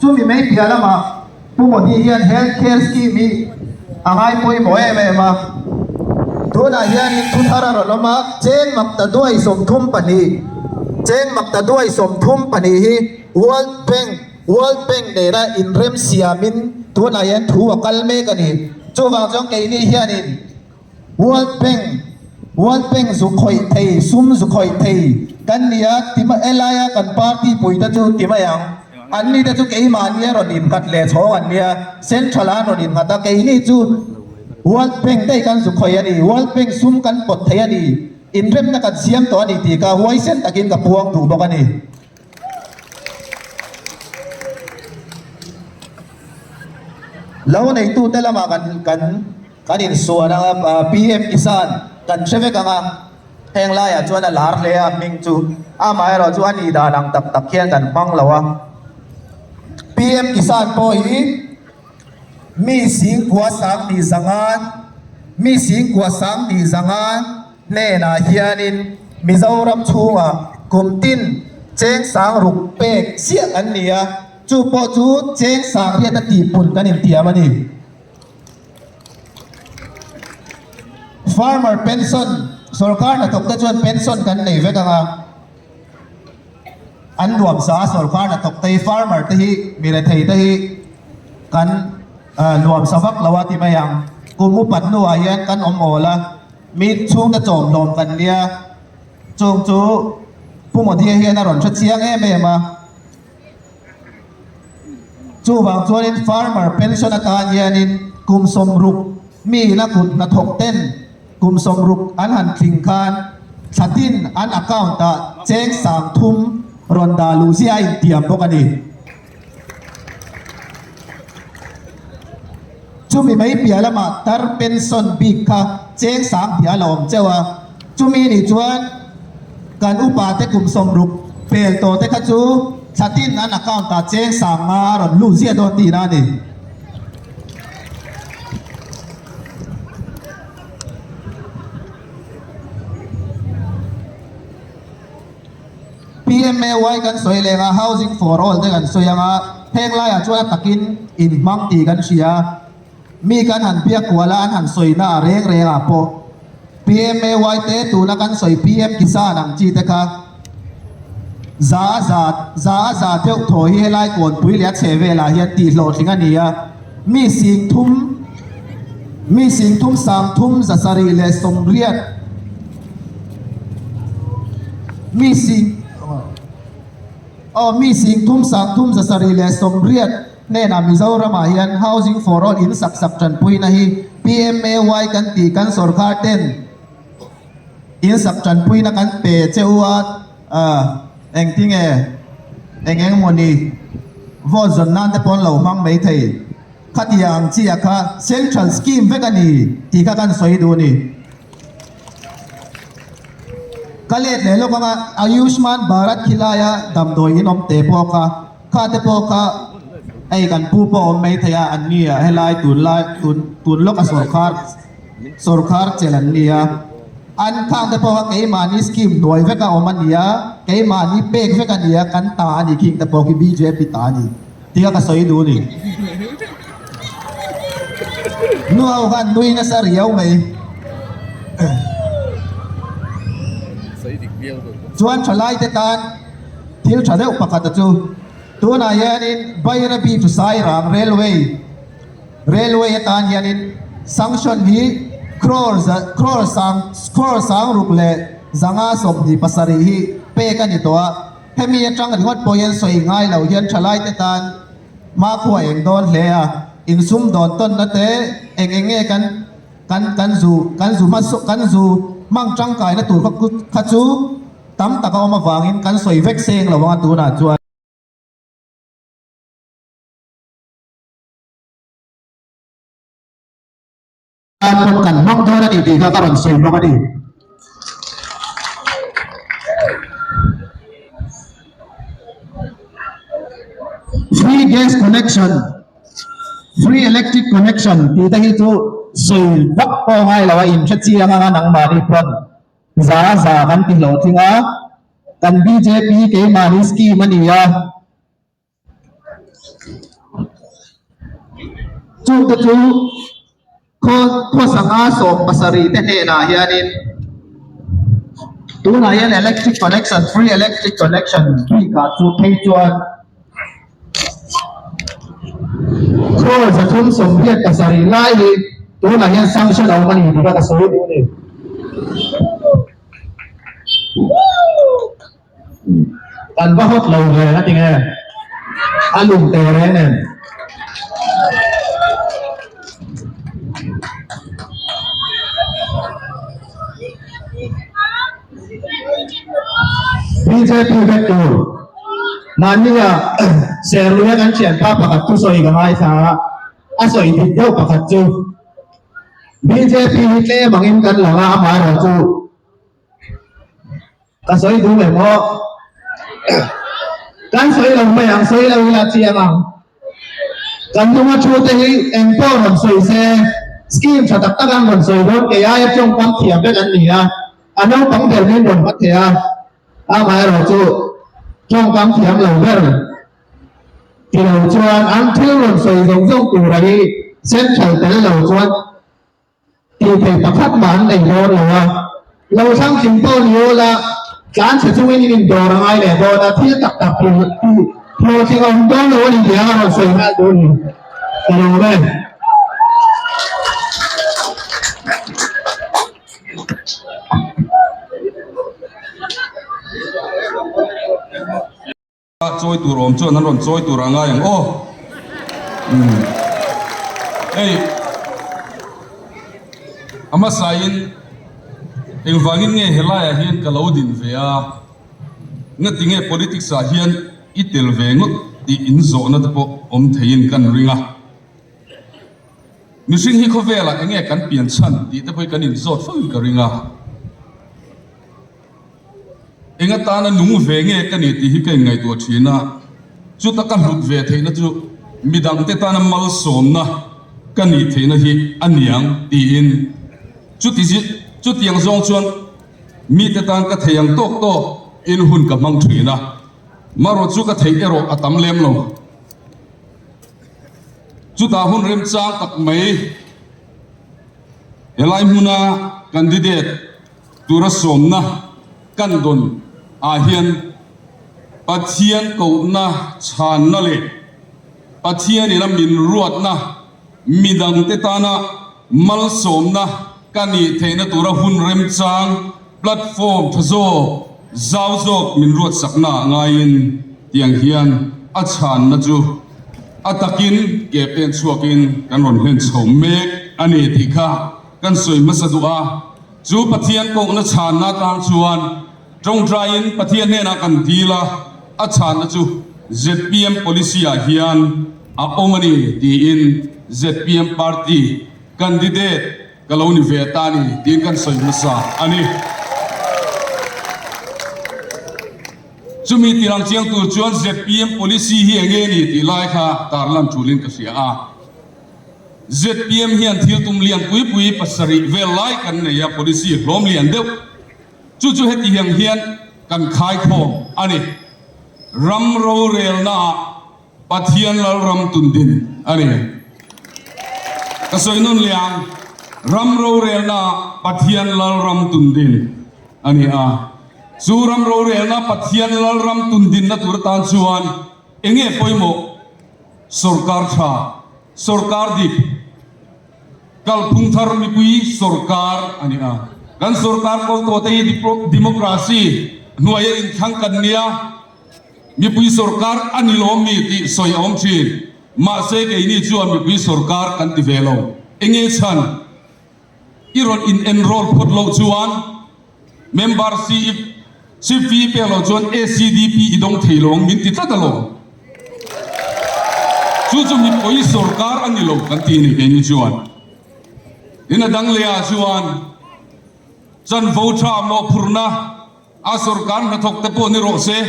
Chumi mai piah lamah Pu Modi hian Health Care Scheme hi a ngai pawimawh em em a. Tunah hianin thu thar a rawn awm a, cheng makta duai 32, cheng makta duai 32 hi World Bank, World Bank nena inrem siamin tunah hian thu a kal mek a ni. Chuvang chuan keini hianin World Bank, World Bank zu khawih thei, sum zu khawih thei kan ni a, ti mai laia kan party puite chu ti mai ang. Anni te chu keimahni a rawn innghat leh chhawng an nia, Central ah an rawn innghat a, keini chu World Bank daih kan zu khawih a ni, World Bank sum kan pawt thei a ni, inremna kan siam tawh a ni tih kha huaisen takin ka puang duh bawk a ni. Lo neitute lamah kan kan kan insuan ang a, PM Kisan kan hre vek ang a, heng laiah chuan a lar hle a hming chu, amaherawh chu a nih dan ang tak tak hian kan hmang lo a. PM Kisan pawh hi mi singkua sang nih zanga mi singkua sang nih zanga hnenah hianin Mizoram chhungah kum tin cheng sang ruk pek chiah an ni a, chu pawh chu cheng sang riat a tihpun kan intiam a ni. Farmer pension, sorkar hnathawk te chuan pension kan nei vek ang a. An nuamsa a sorkar hnathawk te hi farmer te hi mi rethei te hi kan nuamsa vak lo a ti mai ang. Kum upat hnuah hian kan awm awl a, mi chhungte chawmhlawm kan nia chung chu Pu Modi-a hian a rawn hre chiang em em a. Chuvang chuanin farmer pension atan hianin kum 60 mi ina kut hnathawk ten Kum 60 an han tling khan thla tin an account ah cheng 3000 rawn dah luh zia a intiam bawk a ni. Chumi mai piah lamah tar pension bik kha cheng sang hnih a la awm cheuh a, chumi nih chuan kan upa te kum 60 pel tawh te kha chu thla tin an account ah cheng 5000 a rawn luh ziah dawn tihna a ni. PMAY kan sawi leng a, Housing for All te kan sawi ang a, heng laiah chuan a takin inhmang tih kan hria. Mi kan han biak kual a, an han sawi na a reng reng ah pawh PMAY te tuna kan sawi PM Kisan ang chi te kha za a za za a za deuh thaw hi helai kawnpui leh a chhe velah hian tih hlawhtling a ni a. Mi 3000 mi 30 30 780 mi sing aw mi 30 30 780 hnenah Mizoramah hian Housing for All in sak sak tanpuina hi PMAY kan tih kan sorkar ten in sak tanpuina kan pe che u a engtinge eng eng mawni vote zawn nan te pawh an lo hmang mai thei. Khatiang ang chiah kha Central Scheme vek a ni tih kha kan sawi duh a ni. Ka let leh lawk anga Ayushman Bharat khilaia damdawi in awm te pawh kha kha te pawh kha hei kan pu pawh awm mai thei a an ni a helai tunlai tun tun lawka sawrkhar sawrkhar chelh an ni a an khang te pawh kha keimahni scheme hnuai vek a awm a ni a keimahni pek vek a ni a kan ta a ni khing te pawh khi bjp ta a ni. Tia ka sawi duh ni. Nu ho khan nui nasa riau mai. Chuan thalai te tan thil tha deuh pakhat a chu tunah hianin Bairabi to Sairang railway railway atan hianin sanction hi crore za crore sang crore 60 leh 527 hi pek a ni tawh a. Hemi atang ringawt pawh hian sawi ngai lo hian thalaite tan hmakhua eng dawn hle a, insum dawn tawnna te eng eng nge kan kan kan zu kan zu hma kan zu hmang tangkaina tur kha kha chu tam tak a awm avangin kan sawi vek seng lo ang a tunah chuan. Tan pawn kan hmang dawn a ni tih kha ka rawn sawi bawk a ni. Free gas connection, free electric connection tih te hi chu sawi vak pawh ngai lo a inhre chiang anga nangmahni pawn za za kan ti hlawhtling a, kan bjp keimahni scheme a ni a. Chungte chu khaw khaw sangha 70 te hnenah hianin tunah hian electric connection free electric connection bikah chu phei chuan Crore 387 lai hi tunah hian sanction a awm a ni tih kha ka sawi duh a ni. Kan va hawt lo ve a ti nge? A lum teh reng em? Bjp vek tur mahnia Serluia kan thianpa pakhat thusawi ka ngaithla a, a sawi dik deuh pakhat chu bjp hi tlem angin kan lang a, amaherawhchu Ka sawi duh em aw? Kan sawi lo mai ang, sawi lo ila chiang ang. Kan hnunga thu te hi eng pawh rawn sawi se, scheme tha tak tak an rawn sawi dawn, kei aia tawngkam thiam vek an ni a, a naupang ber min rawn hma thei a, amaherawhchu tawngkam thiam lo ber ti lo chuan an thil rawn sawi zawng zawng tura hi central tel lo chuan Tih theih pakhat mah an nei dawn lo a, lo thlang tling pawh ni ula, tlan chhe chungin in indawr a ngai leh dawn a, thil tak tak tih hlawhtling a awm dawn lo a ni tih a rawn sawi nghal duh a ni. Ka lawm e. Chawi tur awm chuan an rawn chawi tur a ngai ang aw. Umm. Hei a hmasain engvangin nge helaiah hian ka lo din ve a, ngatinge politics ah hian i tel ve ngawt tih inzawhna te pawh awm theiin kan ring a. Mihring hi khawvelah enge kan pian chhan tih te pawh hi kan inzawt fo in ka ring a. Eng atana nung ve nge ka ni tih hi ka inngaihtuah thin a, chuta ka hlut ve theihna chu midangte tana malsawmna ka nih theihna hi a niang tiin chuti chutiang zawng chuan mite tan ka thei ang tawk tawk in hun ka hmang thin a, marawh chu ka theih erawh a tam lem lo. Chutah hun remchang tak mai helai hmuna candidate Tura sawmna kan dawn ah hian Pathian kohna chhanna leh Pathian ina min ruatna midangte tana malsawmna ka nih theihna tura hun remchang platform tha zawk zau zawk min ruatsakna ah ngaiin tiang hian a chhanna chu a takin ke pen chhuakin kan rawn hlen chho mek a ni tih kha kan sawi hmasa duh a. Chu Pathian kohna chhanna atang chuan tawngtaiin Pathian hnenah kan dil a, a chhanna chu zpm policy ah hian a awm a ni tiin zpm party candidate ka lo ni ve ta a ni tiin kan sawi hmasa a ni. Chumi tirang chiang tur chuan zpm policy hi enge ni tih lai kha tarlan tulin ka hria a. Zpm hian thil tum lian pui pui pasarih vel lai kan nei a, policy hlawm lian deuh. Chu chu heti hiang hian kan khai khawm a ni. Ram rorelnaah Pathian Lalram tundin a ni. Ka sawi nawn leh ang, ram rorelnaah Pathian Lalram tundin a ni a. Chu ram rorelna Pathian Lalram tundinna tur atan chuan enge pawimawh? Sorkar tha, sorkar dik, kalphung thar mipui sorkar a ni a. Kan sorkar kawl tawh te hi democracy hnuaia inthlang kan nia, mipui sorkar a ni lawm mi tih sawi a awm thin. Mahse keini chuan mipui sorkar kan ti ve lo. Enge chhan? I rawn in enroll phawt loh chuan member ship fee pek loh chuan ACDP i dawng thei lo ang min ti tlat alawm. Chu chu mipui sorkar a ni lo kan ti a ni keini chuan. Tin a dang leh ah chuan chanvo tha mawhphurhna a sorkar hnathawk te pawh ni rawh se.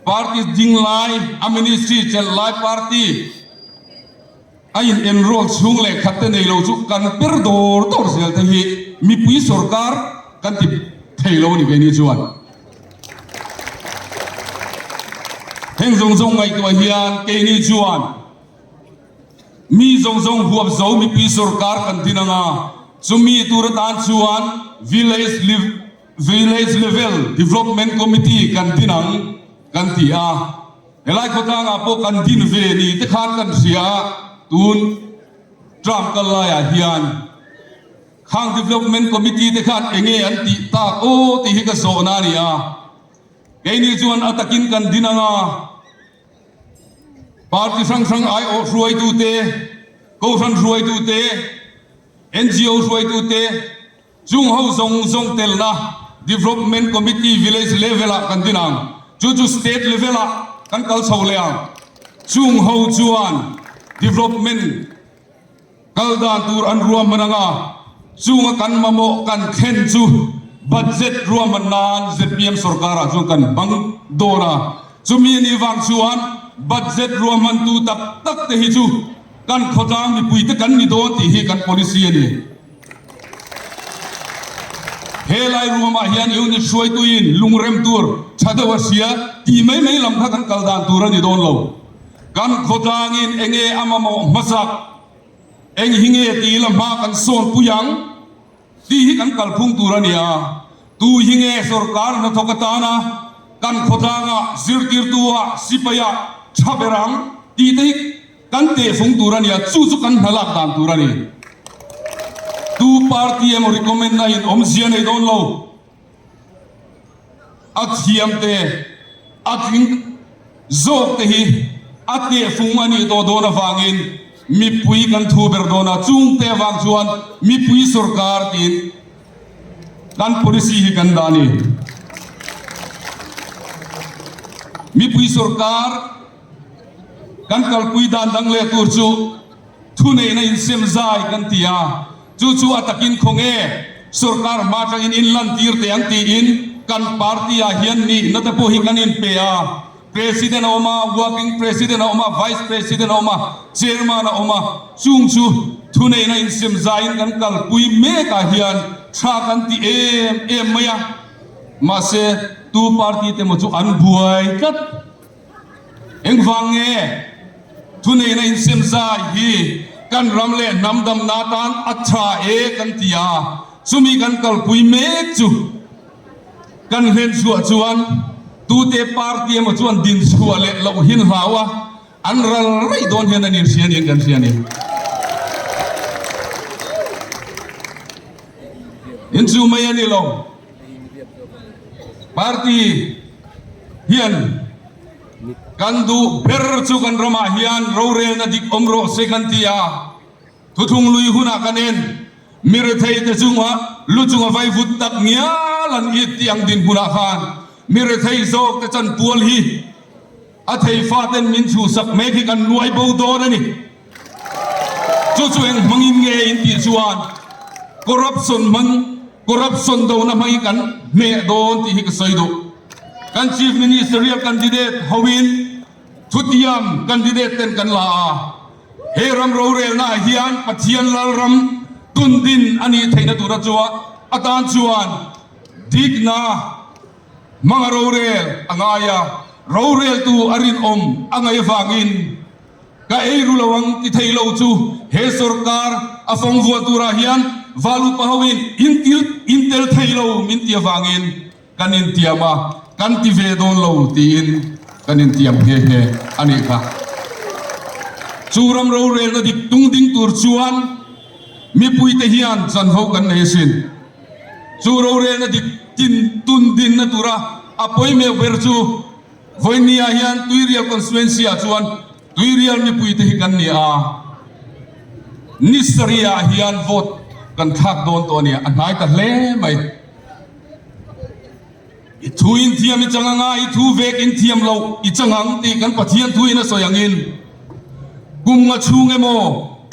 Party ding lai a ministry chelh lai party. A in enroll chhung leh khat te nei lo chu kan per dawr dawr zel te hi mipui sorkar kan ti thei lo a ni keini chuan. Heng zawng zawng ngaihtuah hian keini chuan. Mi zawng zawng huap zo mipui sorkar kan din ang a, chumi tur atan chuan Village Village Level Development Committee kan din ang kan ti a. Helai khawtlangah pawh kan din ve ni te khan kan hria a, tun term kal laiah hian khang Development Committee te khan eng nge an tih tak aw tih hi ka zawhna a ni a. Keini chuan a takin kan din ang a, party hrang hrang aiawh hruaitute, kohhran hruaitute, NGO hruaitute, Chung ho zawng zawng telna Development Committee Village level ah kan din ang. Chu chu State level ah kan kal chho leh ang. Chung ho chuan Development kal dan tur an ruahman ang a, chunga kan mamawh kan thlen chu Budget ruahman nan zpm sorkar ah chuan kan hmang dawn a. Chumi a nih vang chuan Budget ruahman tu tak tak te hi chu kan khawtlang mipui te kan ni dawn tih hi kan policy a ni. He lai ruamah hian unit hruaituin lungrem tur tha deuh a hria tih mai mai lam kha kan kal dan tur a ni dawn lo. Kan khawtlangin eng nge a mamawh hmasak, eng hi nge tih la hma kan sawn pui ang tih hi kan kalphung tur a ni a. Tu hi nge sorkar hnathawk atana kan khawtlangah zirtirtu-ah sipai-ah tha ber ang tih te hi Kan tehfung tur a nia, chu chu kan hna lak dan tur a ni. Tu party emaw recommend na in awmzia nei dawn lo. A thiam te, a tling zawk te hi a tehfung a nih tawh dawn avangin mipui kan thu ber dawn a, chung te avang chuan mipui sorkar tiin kan policy hi kan dah a ni. Mipui sorkar. Kan kalpui dan dang leh tur chu thuneihna insem zai kan ti a, chu chu a takin khaw nge sorkar hma atangin in lantir teh ang tiin kan party ah hian nihna te pawh hi kan inpe a, President a awm a, Working President a awm a, Vice President a awm a, Chairman a awm a, chung chu thuneihna insem zaiin kan kalpui mek ah hian tha kan ti em em mai a, mahse tu party te maw chu an buai tlat. Engvang nge thuneihna insemzai hi kan ram leh hnam damna atan a tha e kan ti a, chumi kan kalpui mek chu kan hlen chhuah chuan tute party emaw chuan din chhuah leh loh hin hlau a, an ral raih dawn hian an inhria niin kan hria a ni. Inchu mai a ni lo. Party hian kan duh ber chu kan ramah hian rorelna dik awm rawh se kan ti a, thuthlung lui hunah kan en mi rethei te chunga lu chunga vaivut tak ngial an it tih ang dinhmunah khan mi rethei zawk te chanpual hi A thei faten min chhuhsak mek hi kan nuai bo dawn a ni. Chu chu eng hmangin nge in tih chuan corruption hmang, corruption dona hmangin kan hneh dawn tih hi ka sawi duh. Kan Chief Ministerial candidate hoin thutiam candidate ten kan la a, he ram rorelna ah hian Pathian Lalram tundin a nih theihna tura chuan atan chuan dikna, Hmanga rorel a ngai a, roreltu a rinawm a ngaih avangin ka ei ru lo ang ti thei lo chu he sorkar a fawng vuah turah hian valupa hoin intil intel thei lo min ti avangin kan intiam a, kan ti ve dawn lo tiin kan intiam nghe nghe a nih kha. Chu ram rorelna dik tung ding tur chuan mipuite hian chanvo kan nei asin. Chu rorelna dik tin tun dinna tura a pawimeuh ber chu Vawinia hian Tuirial Constituency ah chuan Tuirial mipuite hi kan ni a, ni sarih ah hian vote kan thlak dawn tawh a ni a, a hnai ta hle mai. I thu in thiam i chang anga i thu vek in thiam loh i chang ang tih kan Pathian thu in a sawi angin kum nga chhung emaw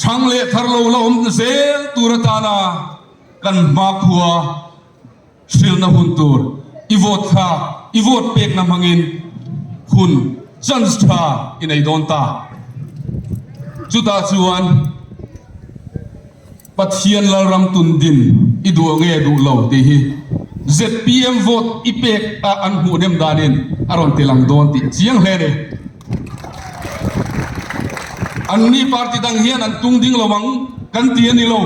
thang leh thar lo la awm zel tur atana Kan hmakhua hrilhna hun tur i vote kha i vote pekna hmangin hun chance tha i nei dawn ta. Chutah chuan Pathian Lalram tun din i duh nge duh lo tih hi zpm vote i pek a an hmuh hnem danin a rawn ti lang dawn tih a chiang hle a ni. Anni party dang hian an tung ding lo ang kan ti a ni lo.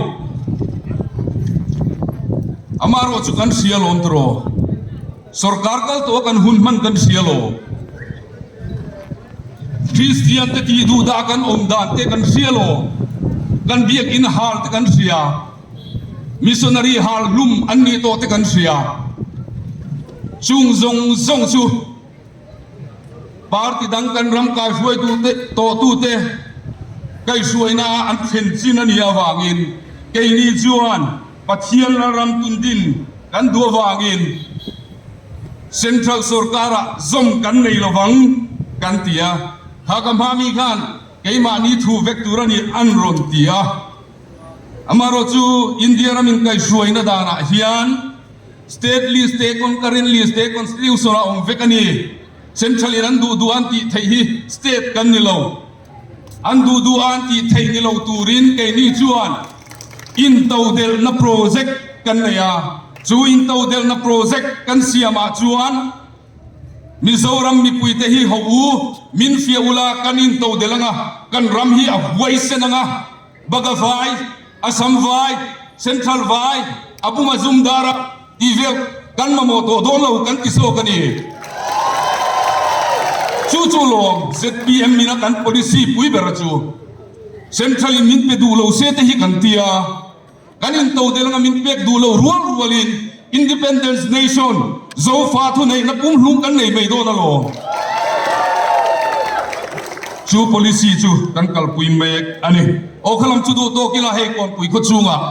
Amaherawh chu kan hria lawm tawh. Sorkar kal tawh a kan hun hman kan hria lo. Kristian te tih duh dah kan awm dan te kan hria lo. Kan biakinn hal te kan hria. Missionary hal hlum an nih tawh te kan hria. Chung zawng zawng chu Party dang kan ram kaihruaitute tawhtute kaihhruaina ah an thlen chin a nih avangin keini chuan Pathian ram tundin kan duh avangin Central sorkarah zawm kan nei lovang kan ti a. Kha ka hma mi khan keimahni thu vek tur a nih an rawn ti a. Amaherawhchu India ram inkaihhruaina danah hian State list te, concurrent list te, constitution ah awm vek a ni. Central in an duh duh a an tih theih hi state kan ni lo. An duh duh a an tih theih ni lo turin keini chuan intodelhna project kan nei a. Chu intodelhna project kan siam ah chuan Mizoram mipuite hi ho u, min fiah ula kan intodelh anga, kan ram hi a huaisen anga. Baga vai, Assam vai, Central vai, Abu Mazumdar a tih vel kan mamawh tawh dawn lo kan ti zawk a ni. Chu chu lawm zpm in a kan policy pui ber a chu Central in min pe duh lo se te hi kan ti a. Kan intodelh anga min pek duh lo rual rualin Independence Nation Zofa thuneihna pumhlum kan nei mai dawn alawm. Chu policy chu kan kalpui mek a ni. Aw kha lam chu duh tawk ila hei Kawnpui khaw chungah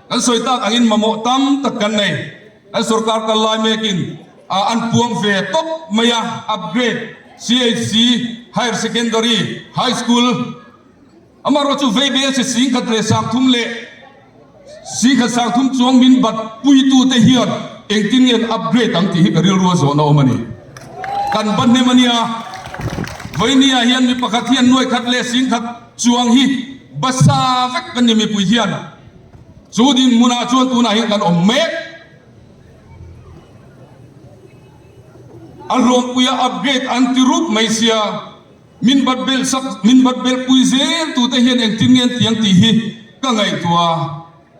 kan sawi tak angin mamawh tam tak kan nei. Kan sorkar kal lai mekin an puang ve tawp mai a, upgrade CHC, Higher Secondary, High School, Amaherawh chu Veibel che 10,000 leh 30 leh 10,000 30 chuang min bat puitute hian engtin nge an upgrade ang tih hi ka rilru a zawhna awm a ni. Kan ba hnem a nia, Vainia hian mi pakhat hian nuai khat leh 10,000 chuang hi ba sa vek kan ni mipui hian chu dinhmunah chuan tunah hian kan awm mek. A hlawmpuia upgrade an ti rup mai sia. Min bat belh sak, min bat belh pui zel tute hian engtin nge an ti ang tih hi ka ngaihtuah a.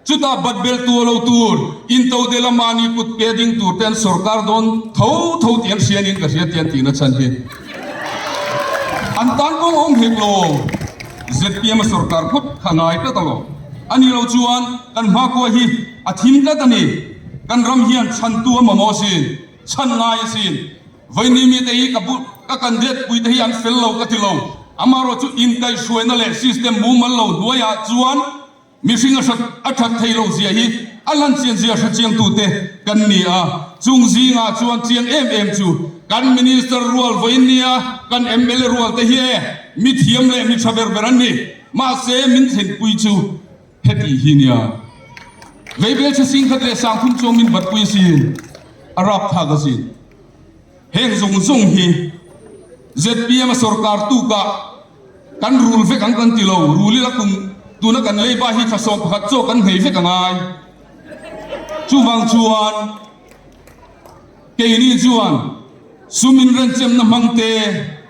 Chutah bat belh tu a lo tur, intodel a mahni kut pe ding tur te an sorkar dawn tho tho tih an hria niin ka hria tih an tihna chhan hi an tan kawng a awm hek lo. Zpm a sorkar phawt kha ngai tlat a lo. A nih loh chuan kan hmakhua hi a thim tlat a ni. Kan ram hian chhantu a mamawh asin, chhan ngai asin. Vaini mite hi ka bu ka candidate puite hi an fel lo ka ti lo. Amaherawh chu inkaihhruaina leh system mumal lo hnuaiah chuan mihring a hrat a that thei lo zia hi a lan chian zia hre chiangtute kan ni a. Chung zingah chuan chiang em em chu kan Minister rual vawinia kan mla rual te hi e mi thiam leh mi tha ber ber an ni. Mahse min thlenpui chu heti hi nia. Veibelchhe 10,000 leh 30 chuang min batpui asin a rapthlak asin. Heng zawng zawng hi zpm a sorkar tukah kan rul vek ang kan ti lo, rul ila kum tuna kan leiba hi thla 11 chaw kan nghei vek a ngai. Chuvang chuan keini chuan sum inrenchemna hmang te,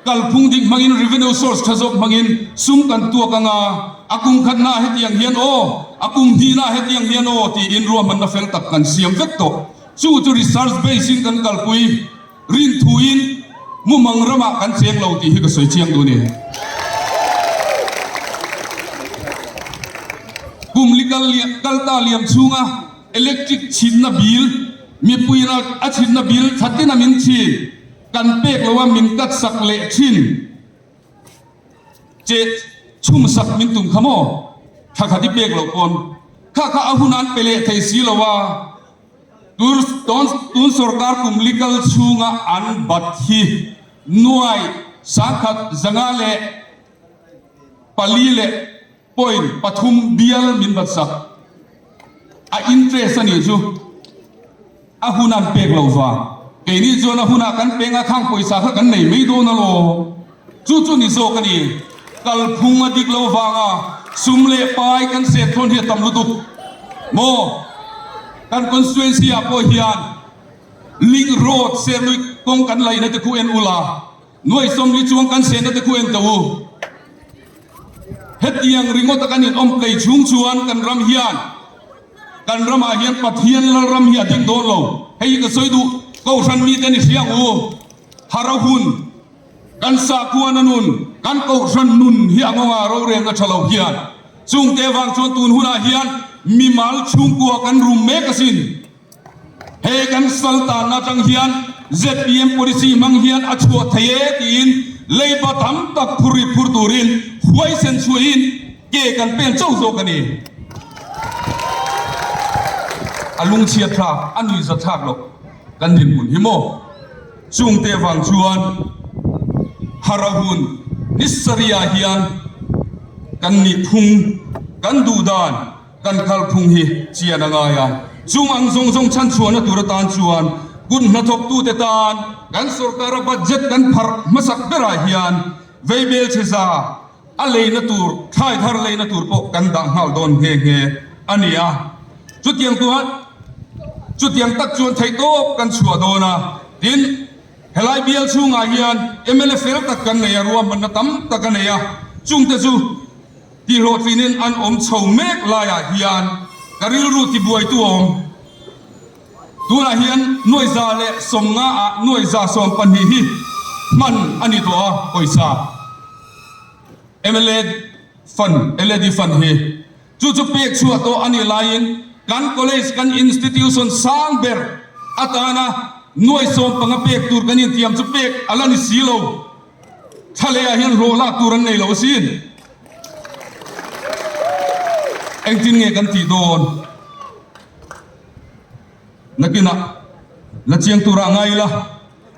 kalphung dik hmangin revenue source tha zawk hmangin sum kan tuak ang a, a kum khatnaah hetiang hian aw, a kum hnihnaah hetiang hian aw tiin ruahmanna fel tak kan siam vek tawh. Chu chu research base in kan kalpui rin thuin mumang ramah kan cheng lo tih hi ka sawi chiang duh a ni. Kum li kal kal ta liam chhunga electric chhinna bill mipui in a chhinna bill tha tina min chhin kan pek lo a min cut sak leh thin. Che chhum sak min tum kha maw? Thla khat i pek loh pawn kha kha a hun an pe leh thei si lo a. Tur tawn tun sorkar kum li kal chhunga an bat hi nuai 1054 leh point pathum bial min bat sak. A interest a nih chu a hun an pek loh vang. Keini chuan a hunah kan peng a, khang pawisa kha kan nei mai dawn alawm. Chu chu ni zawk a ni. Kalphung a dik lo vanga sum leh pai kan set thawn hi a tam lutuk maw? Kan constituency ah pawh hian link road Serlui kawng kan laihna te khu en ula, nuai 40 chuang kan sehna te khu en tawh u. Hetiang ringawta kan inawm tlei chhung chuan kan ram hian kan ramah hian Pathian Lalram hi a ding dawn lo. Hei hi ka sawi duh, Kohhran mite ni hria ang u, Hara hun, kan sakhuana nun, kan Kohhran nun hi a ngawnga rorelna tha lo hian chungte vang chuan tun hunah hian mimal chhungkua kan rum mek asin. He kan sal tanna atang hian zpm policy hmang hian a chhuah thei e tiin leiba tam tak phur ri phur turin huaisen chhuahin ke kan pen chauh zawk a ni. A lungchhiat thlak, a nuihza thlak loh kan dinhmun hi maw? Chungte vang chuan Harahun ni sarihah hian kan nihphung, kan duhdan, Kan kalphung hi chian a ngai a, chung ang zawng zawng chhanchhuahna tur atan chuan kut hnathawktute tan kan sorkara budget kan pharh hmasak berah hian veibel chhe za a leina tur, thlai thar leina tur pawh kan dah nghal dawn nghe nghe a ni a. Chutiang tuan chutiang tak chuan theihtawp kan chhuah dawn a, tin helai bial chhungah hian mla fel tak kan nei a, ruahmanna tam tak a nei a, chungte chu Tihhlawhtlinin an awm chho mek laiah hian ka rilru tibuaitu a awm. Tunah hian nuaiza leh sawmnga ah nuaiza 12 hi hman a ni tawh a, pawisa mla fund, LAD fund hi chu chu pek chhuah tawh a nih laiin kan college, kan institution sang ber atana nuai 15 pek tur kan intiam chu pek a la ni si lo. Thla leh ah hian hlawh lak tur an nei lo asin. Engtin nge kan tih dawn? Nakinah la chiang turah ngai ila,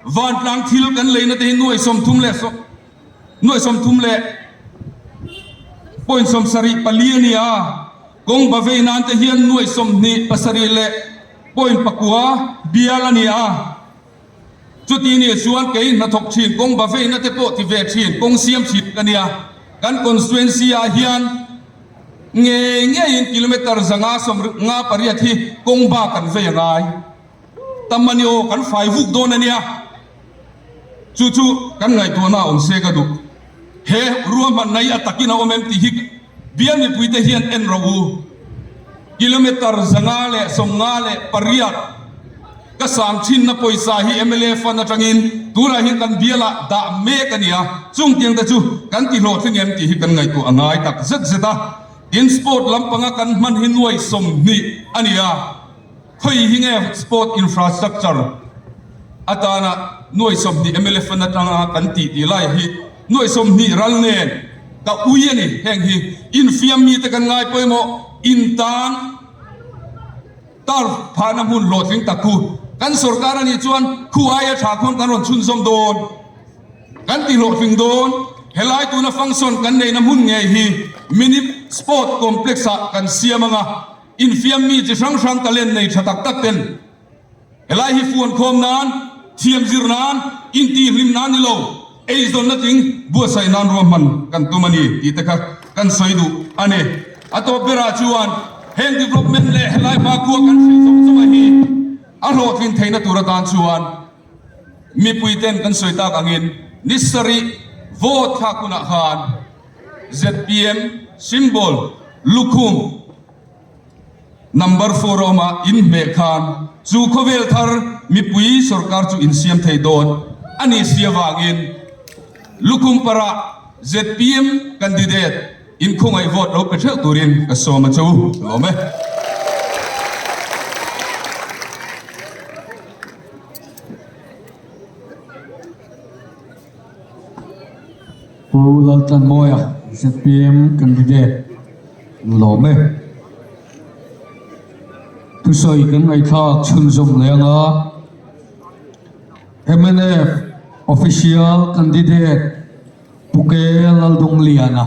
vantlang thil kan leina te hi nuai 30 leh nuai 30 leh point 74 a ni a, kawng ba vei nan te hian nuai 27 leh point pakua bial a ni a. Chuti nih chuan kei hnathawk thin kawng ba veina te pawh ti ve thin kawng siam thin ka nia. Kan constituency ah hian ngei ngeiin kilometer 500 58 hi kawng ba kan vei a ngai. Tam a ni aw, kan fai vuk dawn a nia. Chu chu kan ngaihtuahna a awm se ka duh. He ruahmanna hi a takin a awm em tih hi bial mipuite hian en rawh u. Kilometer 558 ka sang thinna pawisa hi mla fund atangin tunah hian kan bialah dah mek a ni a, chung tiang te chu kan ti hlawhtling em tih hi kan ngaihtuah a ngai tak zet zet a. Tin, sport lampanga kan hman hi nuai 20 a ni a. Khawi hi nge sport infrastructure atana nuai 20 mla fund atanga kan tih tih lai hi nuai 20 ral nen ka ui a ni. Heng hi infiam mite kan ngai pawimawh in tan turf phahna hmun hlawhtling tak khu kan sorkar a nih chuan khu aia tha khuan kan rawn chhunzawm dawn kan ti hlawhtling dawn. Helai tuna function kan neihna hmun ngei hi mini sport complex ah kan siam anga. Infiam mi chi hrang hrang talent nei tha tak tak ten helai hi fuan khawm nan, thiam zir nan, intihhlim nan ni lo, eizawnna tling buatsaih nan ruahman kan tum a ni tih te kha kan sawi duh a ni. A tawp berah chuan heng development leh helai hmakhua kan hrilh zawng zawng a hi a hlawhtlin theihna tur atan chuan mipui ten kan sawi tak angin ni sarih vote thlak hunah khan zpm symbol lukhum Number four a awm a, in hmeh khan chu khawvel thar mipui sorkar chu in siam thei dawn a ni si avangin Lukhum para zpm candidate in khawngaih vote lo pe theuh turin ka sawm a che u, ka lawm e. Pu Laltlanmawia, zpm candidate lawm e. Thusawi kan ngaihthlak chhunzawm leh anga mnf official candidate Pu Ke Laldungliana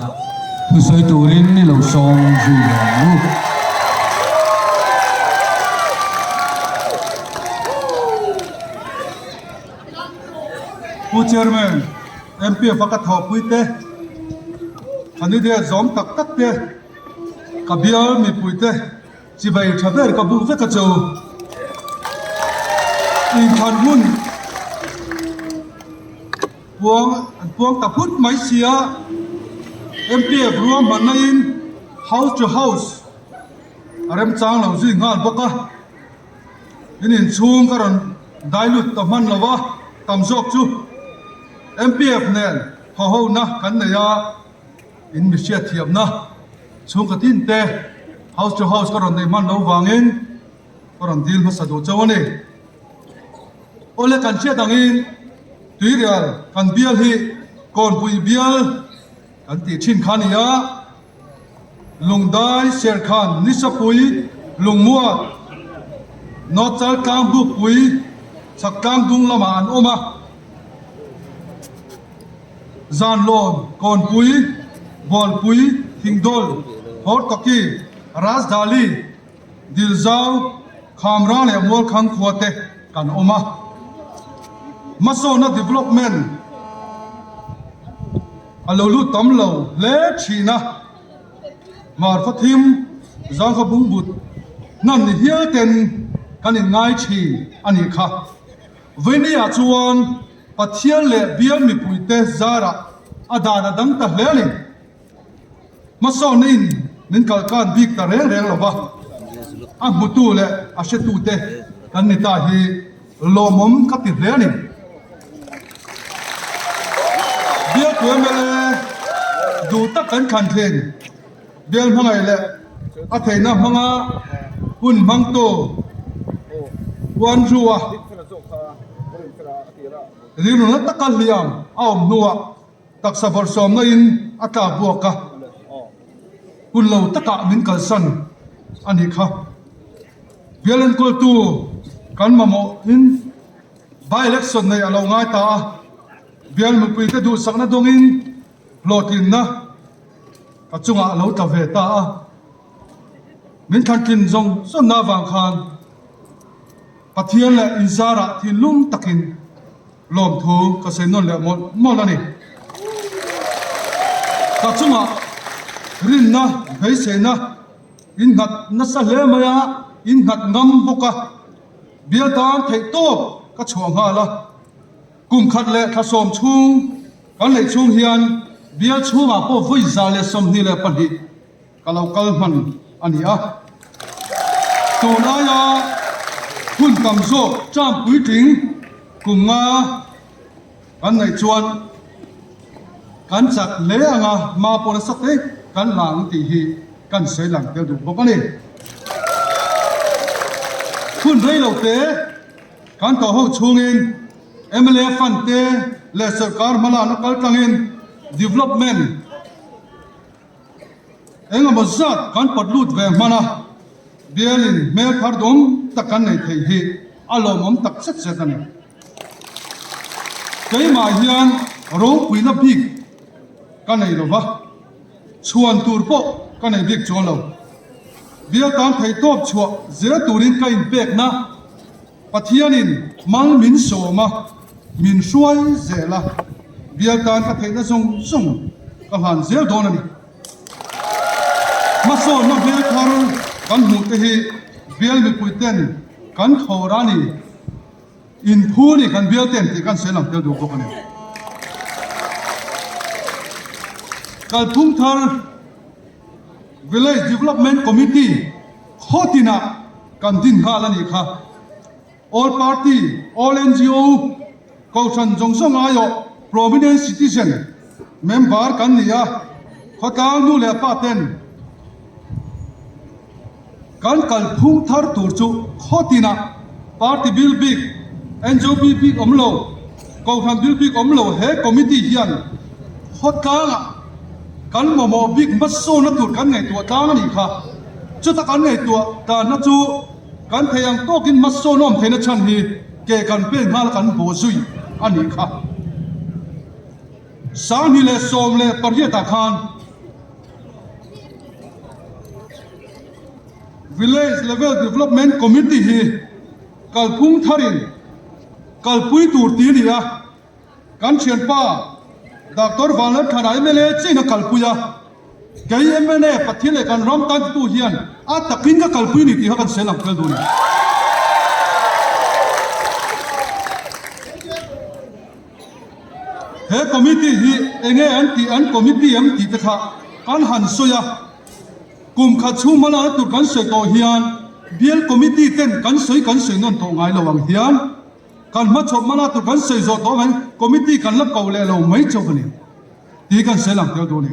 thusawi turin ni lo sawm zui leh ang u. Pu Chairman, MPF a ka thawhpui te, candidate zawm tak tak te, ka bial mipui te chibai tha ber ka buk vek a chu. Inthlan hun puang an puang ta phut mai si a. MPF ruahmanna in house to house a remchang lo zui nghal bawk a, in inchhung ka rawn dai lut ta hman lo a, tam zawk chu MPF nen thawhona kan nei a, in mi hriatthiamna chhungkaw tin te house to house ka rawn nei hman lo vangin ka rawn dil hmasa duh chauh a ni. Awle kan hriat angin Tuirial kan bial hi Kawnpui bial kan tih thin kha a ni a, Lungdai, Serkhan, Nisapui, Lungmuat, North Chaltlang, Bukpui, Chhaktlang dung lamah an awm a. Zanlawn, Kawnpui, Bualpui, Thingdawl, Hortoki, Rajdhali, Dilzau, Khamra leh Mualkhang khua te kan awm a. Hmasawnna development a lo lut tam lo hle thin a, Marfa thim, Zangkha bungbut hnan ni hial ten kan inngai thin a nih kha. Vawinia chuan Pathian leh bial mipuite zarah a dan a dang ta hle a ni. Hmasawnna in min kalkan bik ta reng reng lo va, a hmutu leh a hretute kan ni ta hi lawmawm ka ti hle a ni. Bialtu mla duh tak kan thlan thin, bial hmangaih leh a theihna hmanga hun hmangtu Pu Andrew-a rilru na taka hliam a awm hnuah, Taksa bawrhsawmna in a tlak buak a, hun lo takah min kalsan a nih kha. Bial enkawltu kan mamawhin by-election neih a lo ngai ta a, bial mipuite duhsakna dawngin hlawhtlinna ka chungah a lo tla ve ta a. Min thlantlin zawng zawnna avang khan Pathian leh inzarah thinlung takin Lawmthu ka sawi nawn leh mawlh mawlh a ni. Ka chungah rinna, beiseina innghat nasa hle mai a, innghat ngam bawk a, bial tan theih tawp ka chhuah nghal a. Kum khat leh thla sawm chhung kan neih chhung hian bial chhungah pawh vawi 122 Ka lo kal hman a ni a. Tun aia hun tam zawk term puitling kum nga kan neih chuan kan chak hle anga hma pawh nasa te kan la ang tih hi kan sawi lang tel duh bawk a ni. Hun rei lo te kan tawh ho chhungin mla fund te leh sawrkar hmalakna kaltlangin development Engemaw zat kan pawt lut ve hman a, bialin hmel thar dawm tak kan nei thei hi a lawmawm tak zet zet a ni. Keimah hian ropuina bik ka nei lo va, chhuan tur pawh ka nei bik chuan lo. Bial tan theihtawp chhuah zel turin ka inpekna Pathianin mal min sawm a, min hruai zel a, bial tan ka theihna zawng zawng ka hlan zel dawn a ni. Hmasawnna hmel thar kan hmuh te hi bial mipui ten kan thawr a ni, inphu ni kan bial ten tih kan sawi lang tel duh bawk a ni. Kalphung thar Village Development Committee khaw tinah kan din nghal a nih kha. All Party, All NGO, Kohhran zawng zawng aiawh Prominent Citizen member kan ni a, khawtlang nu leh pa ten kan kalphung thar tur chu khaw tinah Party bil bik, NGO bil bik awm lo, Kohhran bil bik awm lo he committee hian khawtlangah kan mamawh bik hmasawnna tur kan ngaihtuah tlang a nih kha. Chuta kan ngaihtuah tanna chu kan thei ang tawkin hmasawn awm theihna chhan hi ke kan pen nghal kan bawh zui a nih kha. 2018 ah khan Village Level Development Committee hi kalphung tharin kalpui tur ti a ni a. Kan thianpa Doctor Vanlalthana mla chiin a kalpui a, kei mla Pathian leh kan ram tan titu hian a takin ka kalpui ni tih kha kan sel ang tel duh a ni. He committee hi enge an tih, an committee em tih te kha kan han sawi a. Kum khat chhung hmalakna tur kan sawi tawh hian bial committee ten kan sawi kan sawi nawn tawh ngai lo ang hian kan hmachhawp hmalak tur kan sawi zawh tawh avangin committee kan la ko leh lo mai chauh a ni tih kan sawi lang tel duh a ni.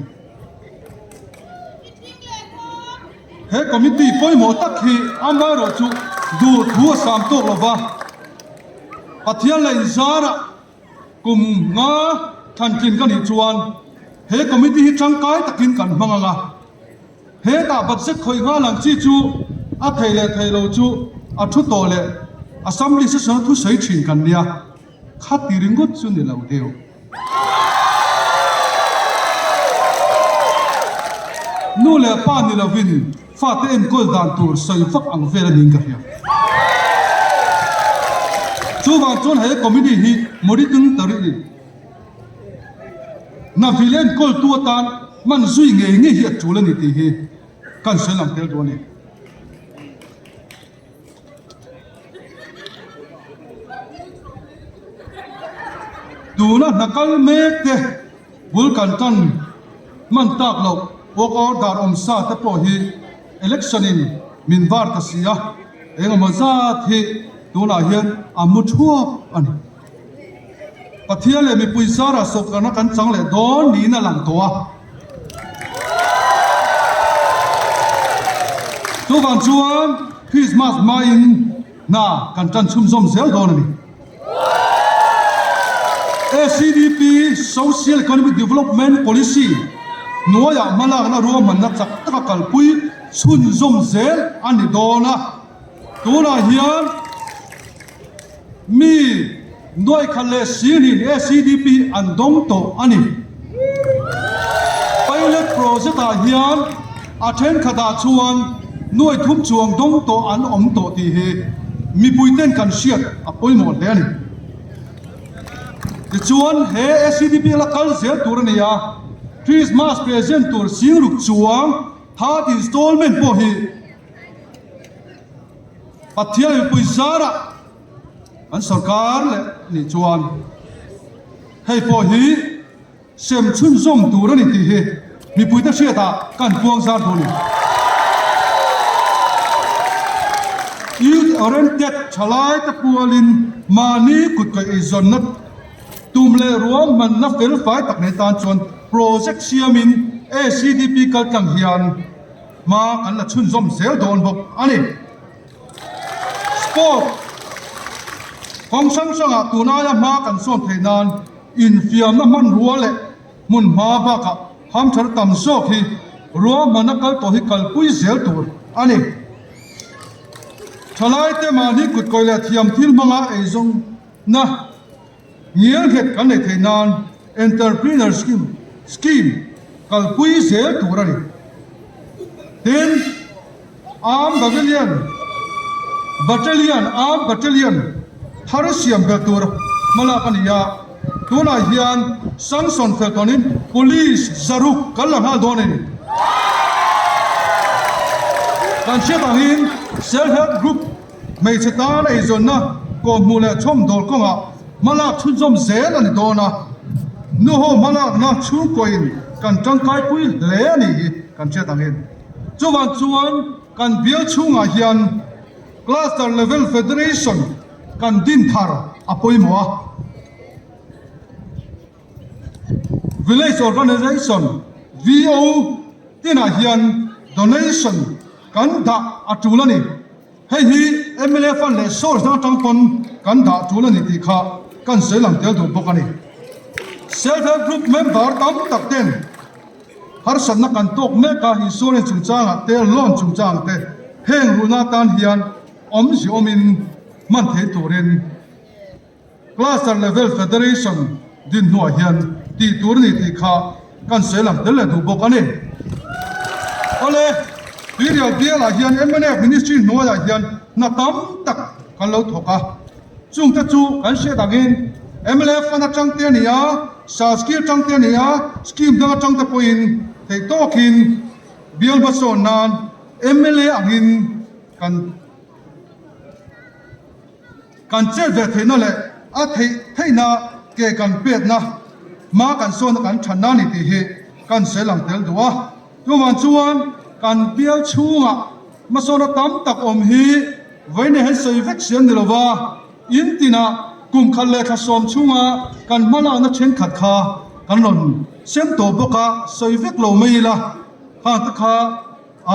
He committee pawimawh tak hi amaherawhchu duhthu a sam tawk lova Pathian leh inzarah Kum nga thlantlin ka nih chuan he committee hi tangkai takin kan hmang ang a, hetah budget khawih nghal ang chi chu a thei leh thei lo chu a thu tawh leh assembly session a thusawi thin kan nia, khati ringawt chu ni lo deuh. Nu leh pa ni lovin Fate enkawl dan tur sawi vak ang vel a niin ka hria. Chuvang chuan he committee hi Moritung Tarih Navil enkawltu atan hman zui ngei ngei hi a tul a ni tih hi kan sawi lang tel duh a ni. Tuna hna kal mek te bul kan tan hman tak loh work order awm sa te pawh hi election in min var ta si a, engemaw zat hi tunah hian a mu thuap a ni. Pathian leh mipui zarah sawrkarna kan chang leh dawn niin a lang tawh a. Chuvang chuan Christmas hmain hna kan tan chhunzawm zel dawn a ni. SEDP, Social Economic Development Policy, hnuaiah hmalakna ruahmanna chak taka kalpui chhunzawm zel a ni dawn a. Tunah hian Mi nuaikhat leh sinin SEDP an dawng tawh a ni. Pilot project ah hian a thenkhatah chuan nuai thum chuang dawng tawh an awm tawh tih hi mipui ten kan hriat a pawimawh hle a ni. Tichuan he SEDP la kal zel tur a ni a, Christmas present tur singruk chuang third installment pawh hi Pathian mipui zarah an sorkar leh nih chuan hei pawh hi sem chhunzawm tur a ni tih hi mipuite hriatah kan puang zar duh a ni. Youth Oriented thalaite pualin mahni kut kaih eizawnna tum leh ruahmanna felfai tak nei tan chuan project siamin ACDP kaltlang hian Hma kan la chhunzawm zel dawn bawk a ni. Sport kawng hrang hrangah tun aia hma kan sawn theih nan infiamna hmanrua leh hmun hma bakah hamther tam zawk hi ruahmanna kal tawh hi kalpui zel tur a ni. Thalaite mahni kutkawi leh thiam thil hmanga eizawnna Ngialnghet kan neih theih nan Entrepreneur Scheme scheme kalpui zel tur a ni. Tin, Armed Battalion Battalion Armed Battalion thar siam belh tur hmalak a ni a, tunah hian sanction fel tawnin Police zaruk kan la nghal dawn a ni. Kan hriat angin Self Help Group Hmeichhe tan eizawnna kawhhmuh leh chhawmdawl kawngah hmalak chhunzawm zel a ni dawn a, nuho hmalakna chhungkawiin kan tangkaipui hle a nih hi kan hriat angin. Chuvang chuan kan bial chhungah hian Cluster Level Federation kan din thar a pawimawh a. Village Organization, VO, tinah hian donation kan dah a tul a ni. Hei hi mla fund leh source dang atang pawn kan dah tul a ni tih kha kan sawi lang tel duh bawk a ni. Self help group member tam tak ten harsatna kan tawk mek a, insurance chungchangah te, loan chungchangah te heng ruhna atan hian awmzia awmin hman thei turin Cluster Level Federation din hnuah hian tih tur a ni tih kha kan sawi lang tel leh duh bawk a ni. Awle, Tuirial bialah hian mnf Ministry hnuaiah hian hna tam tak kan lo thawk a, chungte chu kan hriat angin mla fund atang te a ni a, Saskia atang te a ni a, scheme dang atang te pawhin theih tawkin bial hmasawn nan mla angin kan Kan chet ve theihna leh a theih theihna ke kan petna. Hma kan sawn a kan than a ni tih hi kan sawi lang tel duh a. Chuvang chuan kan bial chhungah hmasawna tam tak awm hi vawiin han sawi vek siam ni lova, in tinah kum khat leh thla sawm chhunga kan hmalakna thenkhat kha kan rawn sem tawh bawk a, sawi vek lo mai ila khang te kha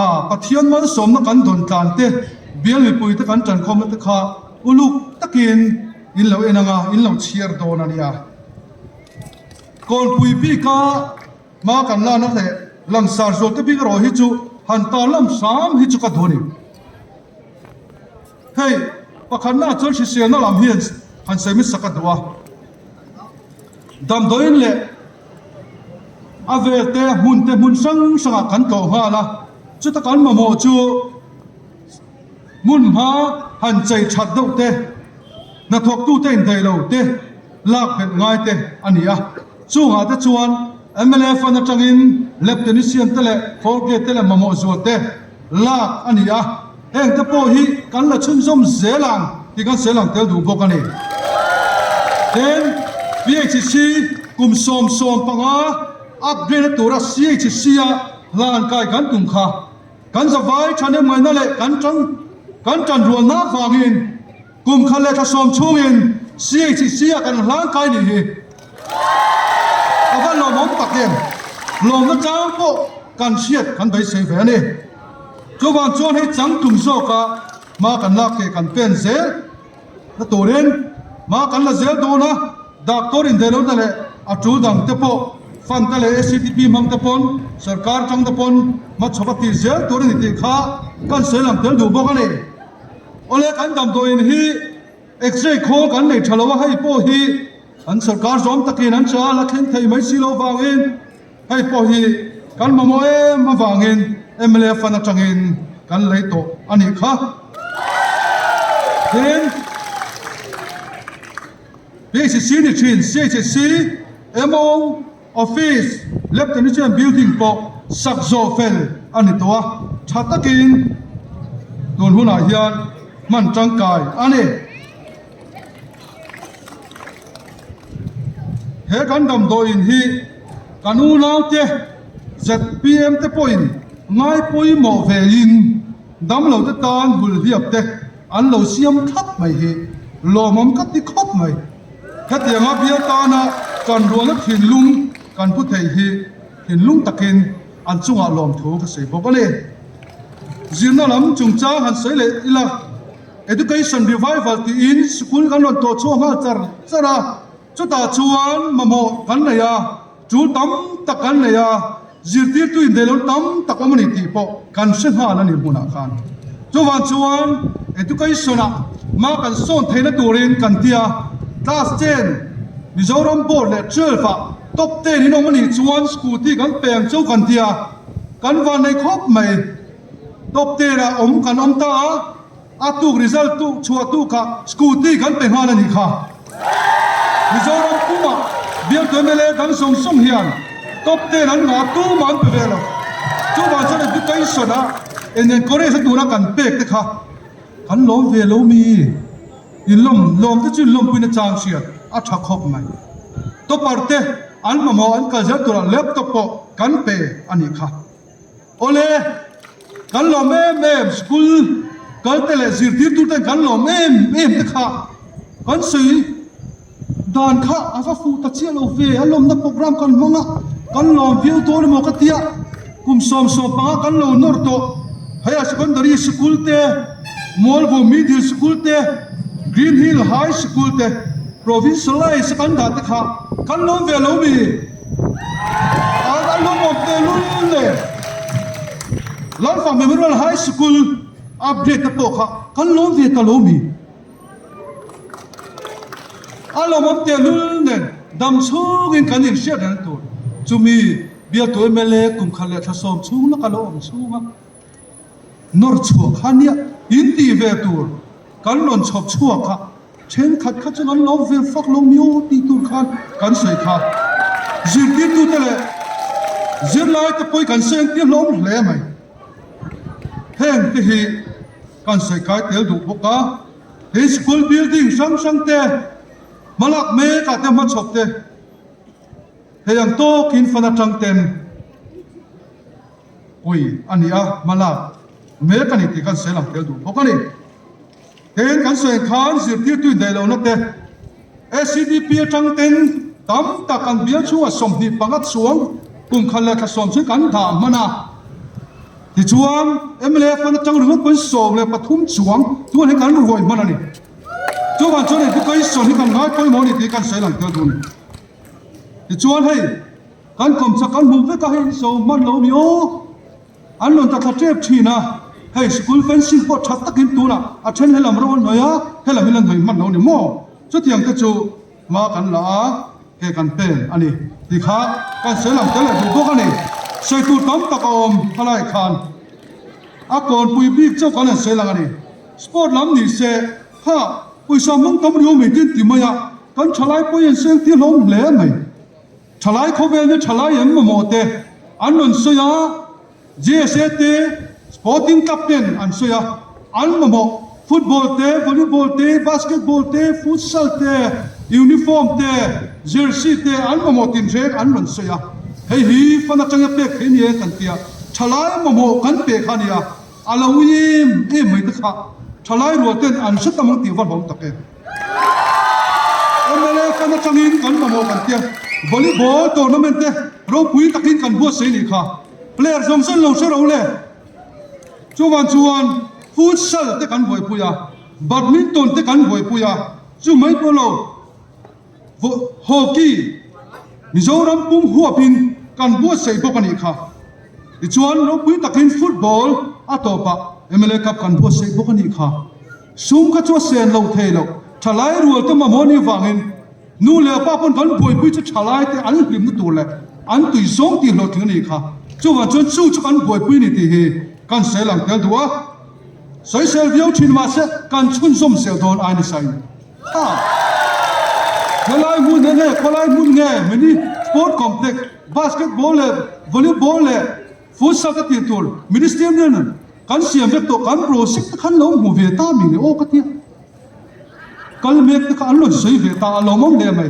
a Pathian malsawmna kan dawn tlan te, bial mipui te kan tankhawmna te kha uluk takin in lo en anga in lo chhiar dawn a nia. Kawnpui bika hma kan lana leh langsar zual te bik erawh hi chu han tarlam hram hi chu ka duh a ni. Hei pakhatna chuan hriselna lam hian han sawi hmasa ka duh a. Damdawiin leh a vel te hmun te hmun hrang hrangah kan tlawh nghal a, chuta kan mamawh chu hmun hma han chei that deuh te, hnathawktute indaih lo te lak belh ngai te a ni a. Chungah te chuan mla fund atangin lab technician te leh four gate te leh mamawh zual te lak a ni a. Heng te pawh hi kan la chhunzawm zel ang tih kan sawi lang tel duh bawk a ni. Tin, PHC kum 75 upgrade na tura CHC-a hlan kai kan tum kha kan zavai thahnemngaihna leh kan tan kan tanrualna avangin kum khat leh thla sawm chhungin CHC-a kan hlan kai nih hi a va lawmawm tak em! Lawmna chang pawh kan hriat kan beisei ve a ni. Chuvang chuan hei changtlung zawka hma kan lak leh kan pen zel na turin hma kan la zel dawn a, doctor indaihlohna leh a tul dang te pawh fund te leh ACTP hmang te pawn sorkar tang te pawn hmachhawp a tih zel tur a ni tih kha kan sawi lang tel duh bawk a ni. Awle kan damdawiin hi X-ray khawl kan nei tha lo a, hei pawh hi an sorkar zawm takin an hria a, la thleng thei mai si lo vangin, Hei pawh hi kan mamawh em avangin mla fund atangin kan lei tawh a nih kha. Tin, PHC ni thin CHC MO Office Lab Technician Building pawh sak zawh fel a ni tawh a, tha takin tun hunah hian hman tangkai a ni. He kan damdawiin hi kan unaute zpm te pawhin ngai pawimawh vein damlote tan hulhliap te an lo siam thlap mai hi lawmawm ka ti khawp mai. Hetianga bial tana kan rualna thinlung kan pu thei hi thinlung takin an chungah lawmthu ka sawi bawk a ni. Zirna lam chungchang han sawi leh ila. Education Revival tiin sikul kan rawn tawh chhuak nghal char char a, chutah chuan mamawh kan nei a, tul tam tak kan nei a, zirtirtu indaihlo tam tak awm a ni tih pawh kan hre nghal a ni hmunah khan. Chuvang chuan Education-ah hma kan sawn theihna turin kan ti a, Class ten Mizoram Board leh Twelve-ah Top ten in awm a nih chuan scooty kan pe ang chu kan ti a, kan vannei khawp mai. Top ten-ah awm kan awm ta a. A tuk result tu chhuah tu kha scooty kan pe nghal a nih kha. Mizoram pumah bialtu mla dang sawng sawng hian top ten an ngah tumah an pe ve lo. Chuvang chuan education a en encourage a tura kan pek te kha kan lawm ve lo mi. In lawm lawm te chu in lawmpui na chang hriat a tha khawp mai. Topper te an mamawh an kal zel turah laptop pawh kan pe a nih kha. Awle, kan lawm em em, school kal te leh zirtirtu ten kan lawm em em te kha kan sawi dan kha a va fuh ta chiah lo ve, a lawmna program kan hmang a, kan lawm viau dawn emaw ka tia, kum 75 kan lo nawr tawh, higher secondary school te, Mualvu Middle School te, Green Hill High School te, Provincialize a kan dah te kha kan lawm ve lo mi? An a lawmawm te lul le Lalfang Memorial High School upgrade te pawh kha kan lawm ve ta lo mi? A lawmawm te lul nen dam chhungin kan inhriat reng tur chumi bialtu mla kum khat leh thla sawm chhung laka lo awm chhunga nawr chhuah kha nia in tih ve tur kan rawn chhawp chhuak a. Thenkhat kha chuan an lo ve fak lo mi aw tih tur khan kan sawi kha. Zirtirtute leh zirlaite pawh hi kan sawi ang tir hlawm hle mai. Heng te hi kan sawi kai tel duh bawk a, he school building hrang hrang te, hmalak mek ah te hmachhawp te. Hei ang tawkin fan atang ten pui a ni a, hmalak mek a ni tih kan sawi lang tel duh bawk a ni. Tin, kan sawi ang khan zirtirtu indaih lohna te, SCDP atang ten tam tak an bial chhungah 25 chuang kum khat leh thla sawm chu kan dah hman a. Tichuan, mla fund atang ringawt pawhin 13 chuang tuan hi kan ruai hman a ni. Chuvang chuan education hi kan ngai pawimawh a ni tih kan sawi lang tel duh a ni. Tichuan hei, kan kawmchak kan hmu vek a, hei so hman lo mi aw. An rawn ta thla tep thin a, hei school fencing pawh tha takin tunah a then helam ro an hnawih a, helam hi la hnawih hman lo ni maw? Chutiang te chu hma kan la a, ke kan pen a ni tih kha kan sawi lang tel leh duh bawk a ni. Sawi tur tam tak a awm khalai khan a kawnpui bik chauh kan han sawi lang a ni. Sport lam ni se kha pawisa hmang tam riau mai tin ti mai a, kan thalai pawh an seng tir hlawm hle mai. Thalai khawvel hi thalai an mamawh te an rawn sawi a, GSA te, Sporting Club ten an sawi a, an mamawh football te, volleyball te, basketball te, futsal te, uniform te, jersey te an mamawh tinreng an rawn sawi a. Hei hi fan atanga pek thei ni e kan ti a, thalai mamawh kan pe kha a ni a. A lo ui em em mai te kha thalai rual ten an hre tam ang tih va hlawm tak em. Mla fan atangin kan mamawh kan tia volleyball tournament te ropui takin kan buatsaih nih kha player zawng zawng lo hre ro le. Chuvang chuan futsal te kan buaipui a, badminton te kan buaipui a, chu mai pawh lo. Hockey Mizoram pum huapin kan buatsaih bawk a nih kha. Tichuan ropui takin football a tawpah mla Cup kan buatsaih bawk a nih kha. Sum kha chu a sen lo thei lo. Thalai rual te mamawh nih avangin nu leh pa pawn kan buaipui chu thalai te an hlimna tur leh an tui zawng tih hlawhtling a nih kha. Chuvang chuan chu chu kan buaipui a ni tih hi kan sawi lang tel duh a. Sawisel viau thin mahse kan chhunzawm zel dawn ai nasa in. A, helai hmun hi nge khawlai hmun nge mini sport complex basketball leh volleyball leh futsal te tih tur mini stadium kan siam vek tawh kan project te khan lo hmu ve ta mi le aw ka tia kal mek te kha an rawn sawi ve ta a lawmawm hle mai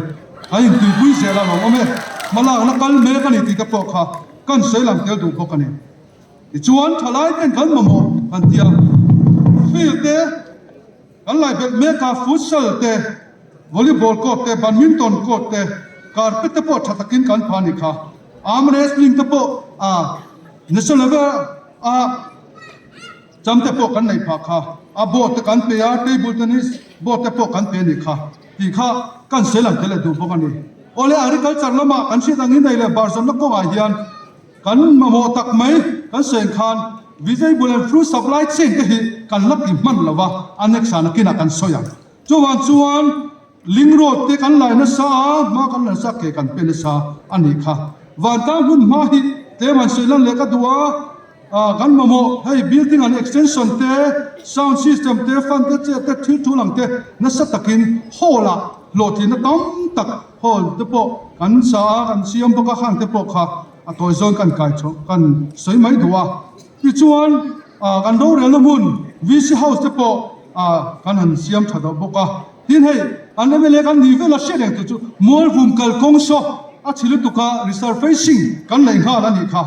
a intuipui zel a lawmawm e hmalakna kal mek a ni tih te pawh kha kan sawi lang tel duh bawk a ni tichuan thalai ten kan mamawh kan tia field te. Kan lai belh mek a, futsal te, volleyball court te, badminton court te, carpet te pawh tha takin kan pha a ni kha. Arm wrestling te pawh a national level a cham te pawh kan neih phah kha. A board te kan pe a, table tennis board te pawh kan pe a ni kha tih kha kan sawi lang tel leh duh bawk a ni. Awle agriculture lamah kan hriat angin ei leh bar zawnna kawngah hian Kan mamawh tak mai kan sawi khan Vegetable and Fruit Supply Chain te hi kan la ti hman lo va, a next ah nakinah kan sawi ang. Chuvang chuan Link Road te kan lai nasa a, hma kan la nasa a, ke kan pe nasa a nih kha. Vantlang hmun hma hi tlem han sawi lan leh ka duh a, kan mamawh hei building an extension te, sound system te, fan te, chair te, thil tul ang te nasa takin hall ah hlawhtlinna tam tak Hall te pawh kan sa a, kan siam bawk a, khang te pawh kha a tawi zawn kan kai chho kan sawi mai duh a. Tichuan ah kan rorelna hmun VC House te pawh ah kan han siam tha deuh bawk a. Tin hei an mla kan nih vel a hriat reng tur chu Mualvum kalkawng saw a chhi lutuk a resurfacing kan nei nghal a nih kha.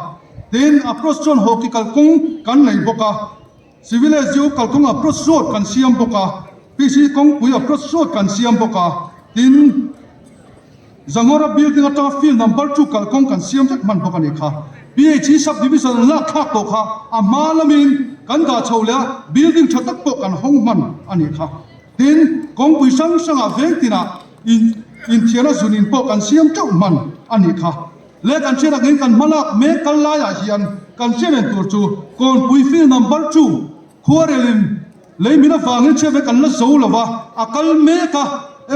Tin approach chuan hockey kalkawng kan nei bawk a. Civil SDO kalkawng approach road kan siam bawk a, PC kawngpui approach road kan siam bawk a, tin Zangora building atanga field number chu kalkawng kan siam vek hman bawk a ni kha. PHE sub division an lak thlak tawh kha a hma lamin kan dah chho leh a, building tha tak pawh kan hawng hman a ni kha. Tin, kawngpui hrang hrangah veng tinah in inthiarna zunin pawh kan siam teuh hman a ni kha. Leh kan hriat angin kan hmalak mek kal laiah hian kan hriat reng tur chu Kawnpui field number chu khuarelin lei min avangin chhiat ve kan la zo lo va, a kal mek a,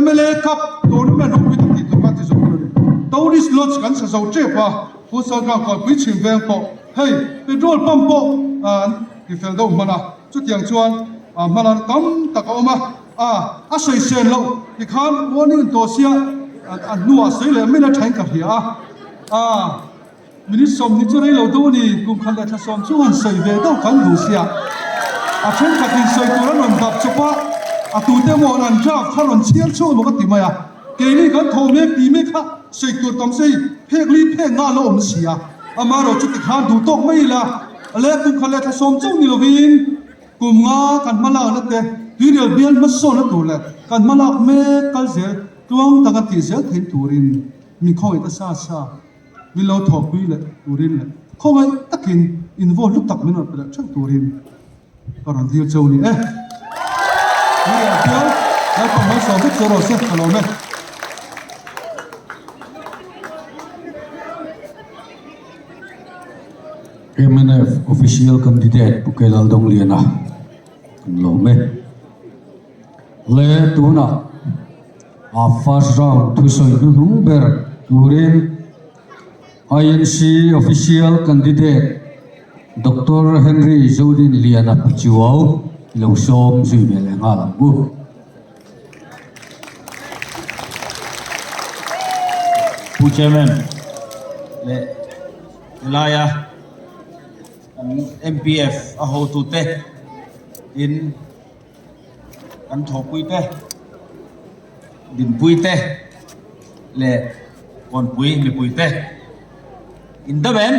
mla Cup tournament ropui tak tih tur kha a ti zo tur a ni. Tourist Lodge kan sa zo tep a, futsal ground Kawnpui chhim veng pawh hei petrol pump pawh an ti fel deuh hman a, chutiang chuan hmalan tam tak a awm a. A, a sawi sen loh tikhan warning in tawh sia a hnuah sawi leh mai la thain ka hria a. A, minute 20 chu rei lo deuh a ni, kum khat leh thla sawm chung han sawi ve deuh kan duh sia. A thenkhatin sawi tur an rawn dap chawp a, a tute emaw an draft kha rawn chhiar chhuak emaw ka ti mai a. Keini kan thaw mek ti mek kha. Sawi tur tam sei phek li phek nga la awm si a, amaherawh chuti khan duh tawk mai ila, a leh kum khat leh thla sawm chauh ni lovin kum nga kan hma lakna te tuirial bial hmasawnna tur leh kan hma lak mek kal zel tluang taka tih zel theih turin min khawngaih ta sa sa min lo thawhpui leh turin leh khawngaih takin invawn hlu tak min rawn pe leh theuh turin Ka rawn dil cheu ni e. Ni ah hian Lalpa hmaisawm vek chu rawh se ka lawm e. Mnf Official Candidate Pu K Laldawngliana kan lawm e. Le tunah a first round thusawi hnuhnung ber turin INC Official Candidate Doctor Henry Zodin Liana Pachuau i lo sawm zui ve leh nghal ang u. Pu Chairman leh helaia kan MPF a hotute in kan thawhpui te, dinpui te leh kawnpui mipui te in dam em?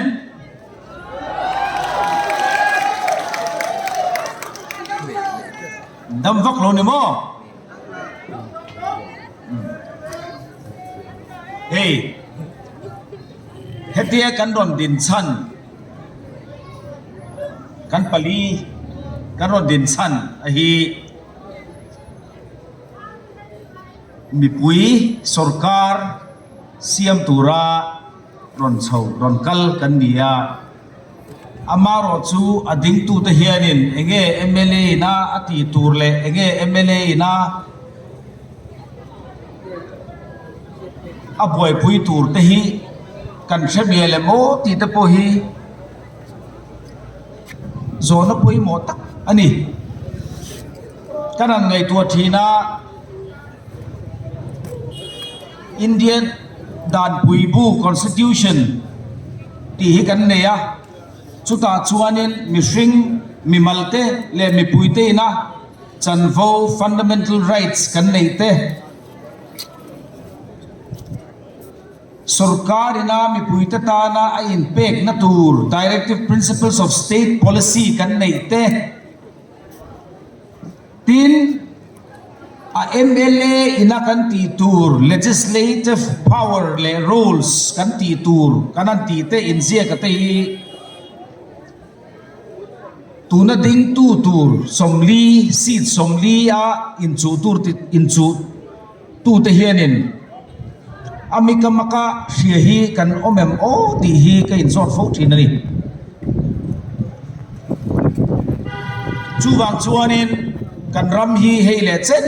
In dam vak lo ni maw? Hei hetia kan rawn din chhan Kan pali kan rawn din chhan a hi mipui sorkar siam tura rawn chho rawn kal kan ni a, amaherawh chu a dingtute hianin eng nge mla ina a tih tur leh eng nge mla ina a buaipui tur te hi kan hre mial em aw tih te pawh hi zawhna pawimawh tak a ni. Ka rawn ngaihtuah thin a, Indian danpui bu constitution tih hi kan nei a, chutah chuanin mihring mimal te leh mipui te ina chanvo fundamental rights kan neih te, Sorkar ina mipuite tana a inpekna tur Directive Principles of State Policy kan neih te, tin a mla ina kan tih tur Legislative Power leh Roles kan tih tur kan han tih te inziaka te hi tuna dingtu tur 40 seat 40 a inchuh tur inchuh Tute hianin a mika maka hria hi kan awm em aw tih hi ka inzawt fo thin a ni. Chuvang chuanin kan ram hi hei leh chen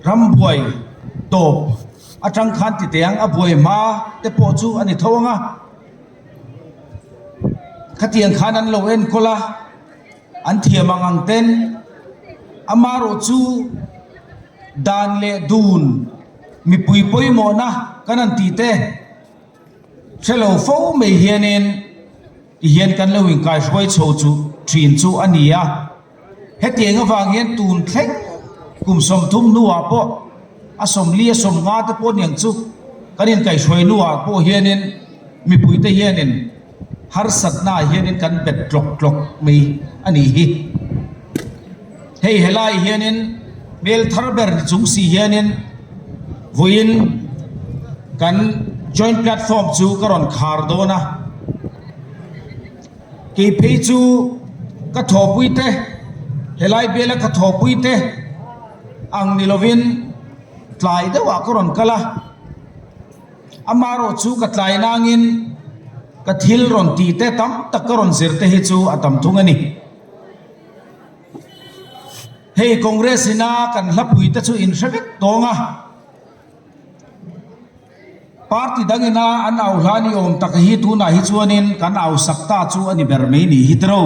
ram buai tawp atang khan ti teh ang a buai hma te pawh chu a ni tho ang a, khatiang khan an lo enkawl a. An thiam ang ang ten amaherawh chu dan leh dun mipui pawimawhna kan han tih te hre lo fo mai hianin tihian kan lo inkaihruai chho chu thin chu a ni a. Hetiang avang hian tun thleng kum 30 hnuah pawh a 40 a 50 te pawh niang chu kan inkaihruai hnuah pawh hianin mipuite hianin Harsatna ah hianin kan bet tlawk tlawk mai a nih hi. Hei helai hianin hmel thar ber ni chung si hianin vawiin kan joint platform chu ka rawn khar dawn a. Kei phei chu ka thawhpui te, helai biala ka thawhpui te ang ni lovin tlai deuhah ka rawn kal a. Amaherawh chu ka tlai nangin ka thil rawn tih te tam tak ka rawn zir te hi chu a tam thung a ni. Hei Congress ina kan hlapui te chu in hre vek tawng a, party dang ina an au hla ni awm tak hi tunah hi chuanin kan au sak ta chu a ni ber mai ni hi tiro.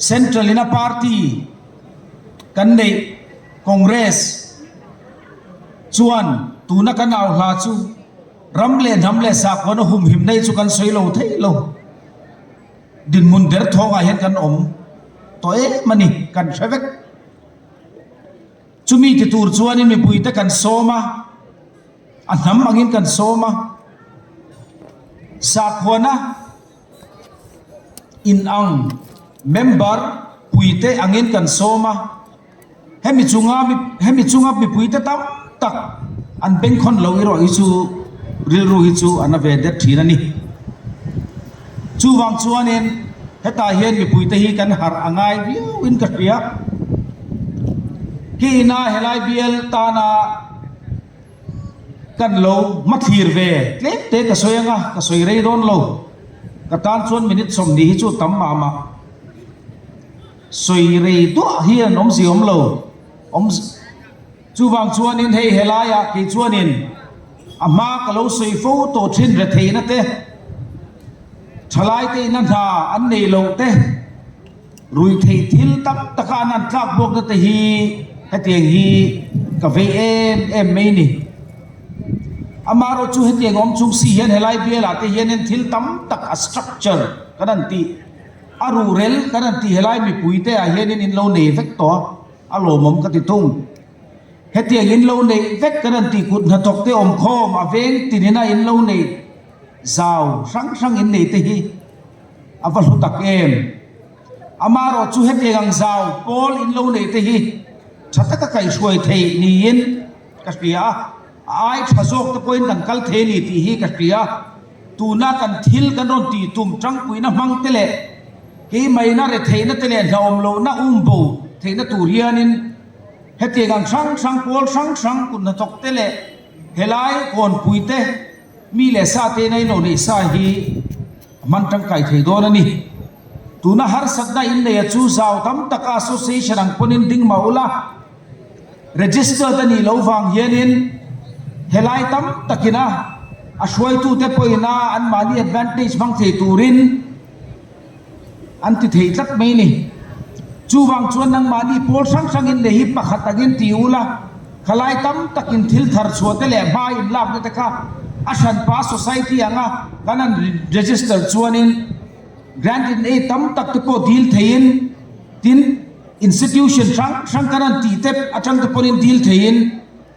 Central ina party kan neih Congress chuan tuna kan au hla chu ram leh hnam leh sakhuana humhim nei chu kan sawi lo thei lo. Dinhmun derthawngah hian kan awm tawh em a ni, kan hre vek. Chumi ti tur chuanin mipuite kan sawm a, a hnam angin kan sawm a. Sakhuana inang member puite angin kan sawm a. Hemi chunga hemi chunga mipuite tam tak an bengkhawn lo erawh hi chu rilru hi chu a na ve det thin a ni. Chuvang chuanin hetah hian mipuite hi kan harh a ngai viauin ka hria. Keina helai bial tana kan lo hmathlir ve tlem te ka sawi anga ka sawi rei dawn lo. Ka tan chuan minute 20 hi chu tam mah mah. Sawi rei duah hi an awmzia awm lo. Awm Chuvang chuanin hei helaiah kei chuanin a hma ka lo sawi fo tawh thin retheihna te, thalaite ina hna an neih loh te, ruihtheih thil tam taka an han tlak buakna te hi hetiang hi ka vei em em mai ni. Amaherawhchu hetiang awm chung si hian helai bialah te hianin thil tam tak a structure kan han tih. A ruhrel kan han tih helai mipui te ah hianin in lo nei vek tawh a, a lawmawm ka ti thung. Hetiang in lo neih vek kan han tih kut hnathawk te awm khawm a veng tinin a in lo neih zau hrang hrang in nei te hi a va hlu tak em. Amaherawh chu hetiang ang zau pawl in lo neih te hi tha taka kaihhruai theih niin ka hria a, a ai tha zawk te pawhin kan kal thei a ni tih hi ka hria. Tuna kan thil kan rawn tih tum tangpuina hmang te leh keimaina retheihna te leh hlauhawm lohna umbo theihna tur hianin hetiang ang hrang hrang pawl hrang hrang kut hnathawk te leh helai kawnpui te mi leh sa te ina inlo neih sa hi a hman tangkai thei dawn a ni. Tuna harsatna inneia chu zau tam taka association ang pawnin ding mah ula. Registered a nih loh vang hianin helai tam takin a a hruaitute pawhin a anmahni advantage hmang thei turin an ti thei tlat mai ni. Chuvang chuan nangmahni pawl hrang hrangin leh hi pakhat angin ti ula, khalai tam takin thil thar chhuah te leh hma inlakna te kha a hranpa society anga kan han register chuanin grant in aid tam tak te pawh dil theiin tin, Institution hrang hrang kan han tih tep atang te pawhin dil theiin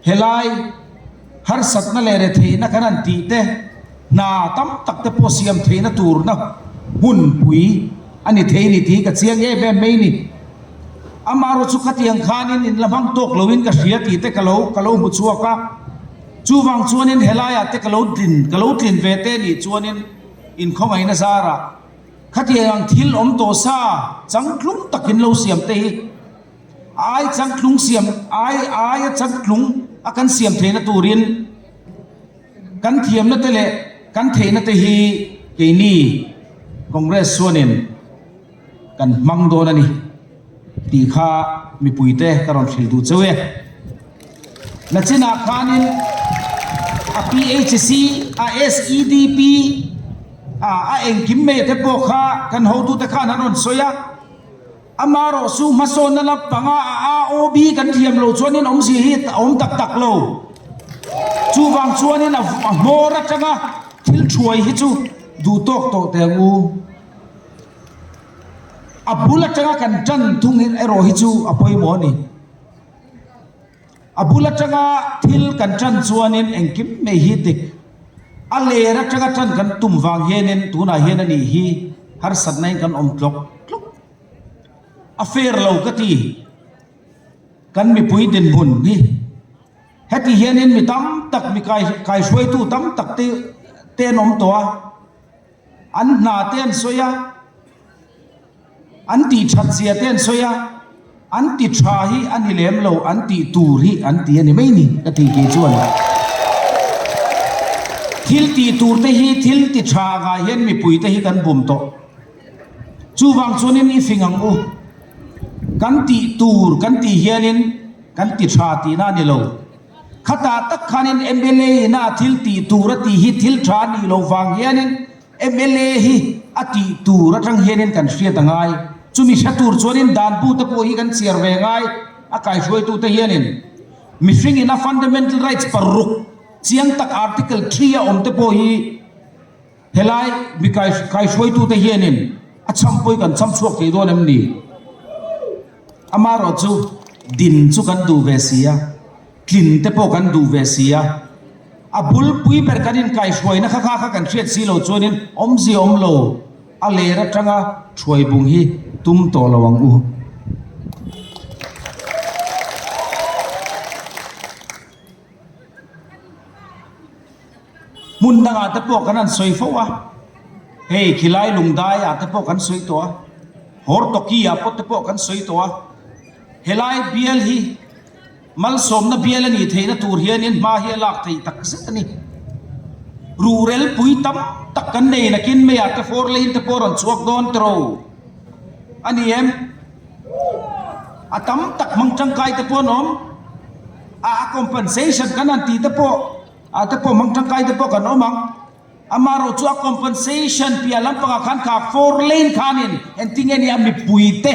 helai harsatna leh retheihna kan han tih te hna tam tak te pawh siam theihna turna hmunpui a ni thei ni tih hi ka chiang em em mai ni. Amaherawh chu khatiang khanin in la hmang tawk loin ka hria tih te ka lo ka lo hmu chhuak a, chuvang chuanin helaiah te ka lo tlin ka lo tlin ve te nih chuanin inkhawngaihna zarah Khatiang ang thil awm tawh sa changtlung takin lo siam te hi ai changtlung siam ai aia changtlung a kan siam theihna turin kan thiamna te leh kan theihna te hi keini Congress chuanin kan hmang dawn a ni tih kha mipuite ka rawn hrilh duh cheu e. Nachinah khanin a PHC, a SEDP, a a engkim mai te pawh kha kan hotute khan an rawn sawi a. Amaherawh chu hmasawnna lam panga a AOB kan thiam lo chuanin awmzia hi a awm tak tak lo. Chuvang chuanin a hmawr atanga thil thuai hi chu duh tawk tawh teh ang u. A bul atanga kan tan thung erawh hi chu a pawimawh a ni. A bul atanga thil kan tan chuanin engkim mai hi dik. A ler atanga tan kan tum vang hianin tunah hian a nih hi harsatna in kan awm tlawk tlawk. A fair lo ka ti. Kan mipui dinhmun hi heti hianin mi tam tak mi kai kaihruaitu tam tak te te an awm tawh a, an hna te an sawi a. An tih that zia te an sawi a, an ti tha hi a ni lem lo, an tih tur hi an ti a ni mai ni ka ti kei chuan. Thil tih tur te hi thil ti tha angah hian mipui te hi kan bum tawh. Chuvang chuanin i fing ang u. Kan tih tur kan tih hianin kan ti tha tihna a ni lo. Khatah tak khanin mla ina thil tih tur a tih hi thil tha a nih loh vang hianin Mla hi a tih tur atang hianin kan hriat a ngai. Chumi hre tur chuanin danbu te pawh hi kan chhiar ve ngai a kaihruaitute hianin mihring ina fundamental rights paruk chiang tak article thri a awm te pawh hi helai mi kaihruaitute hianin a chhampui kan chham chhuak thei dawn em ni? Amaherawhchu. Din chu kan duh ve si a, tlin te pawh kan duh ve si a. A bulpui ber kan inkaihhruaina kha kha kha kan hriat si lo chuanin awmzia awm lo a ler atanga thuaibung hi tum tawh lo ang u. Hmun dangah te pawh kan han sawi fo a, hei khilai lungdai ah te pawh kan sawi tawh a, Hortoki ah pawh te pawh kan sawi tawh a, helai bial hi malsawmna bial a nih theihna tur hianin hma hi a lak theih tak zet a ni. Ruhrel pui tam tak kan nei nakin meiah te four lane te pawh a rawn chhuak dawn tiro a ni em? A tam tak hmang tangkai te pawh an awm. A a compensation kan han tih te pawh ah te pawh hmang tangkai te pawh kan awm ang. Amaherawh chu a compensation piah lampangah khan kha four lane khanin engtin nge nia mipui te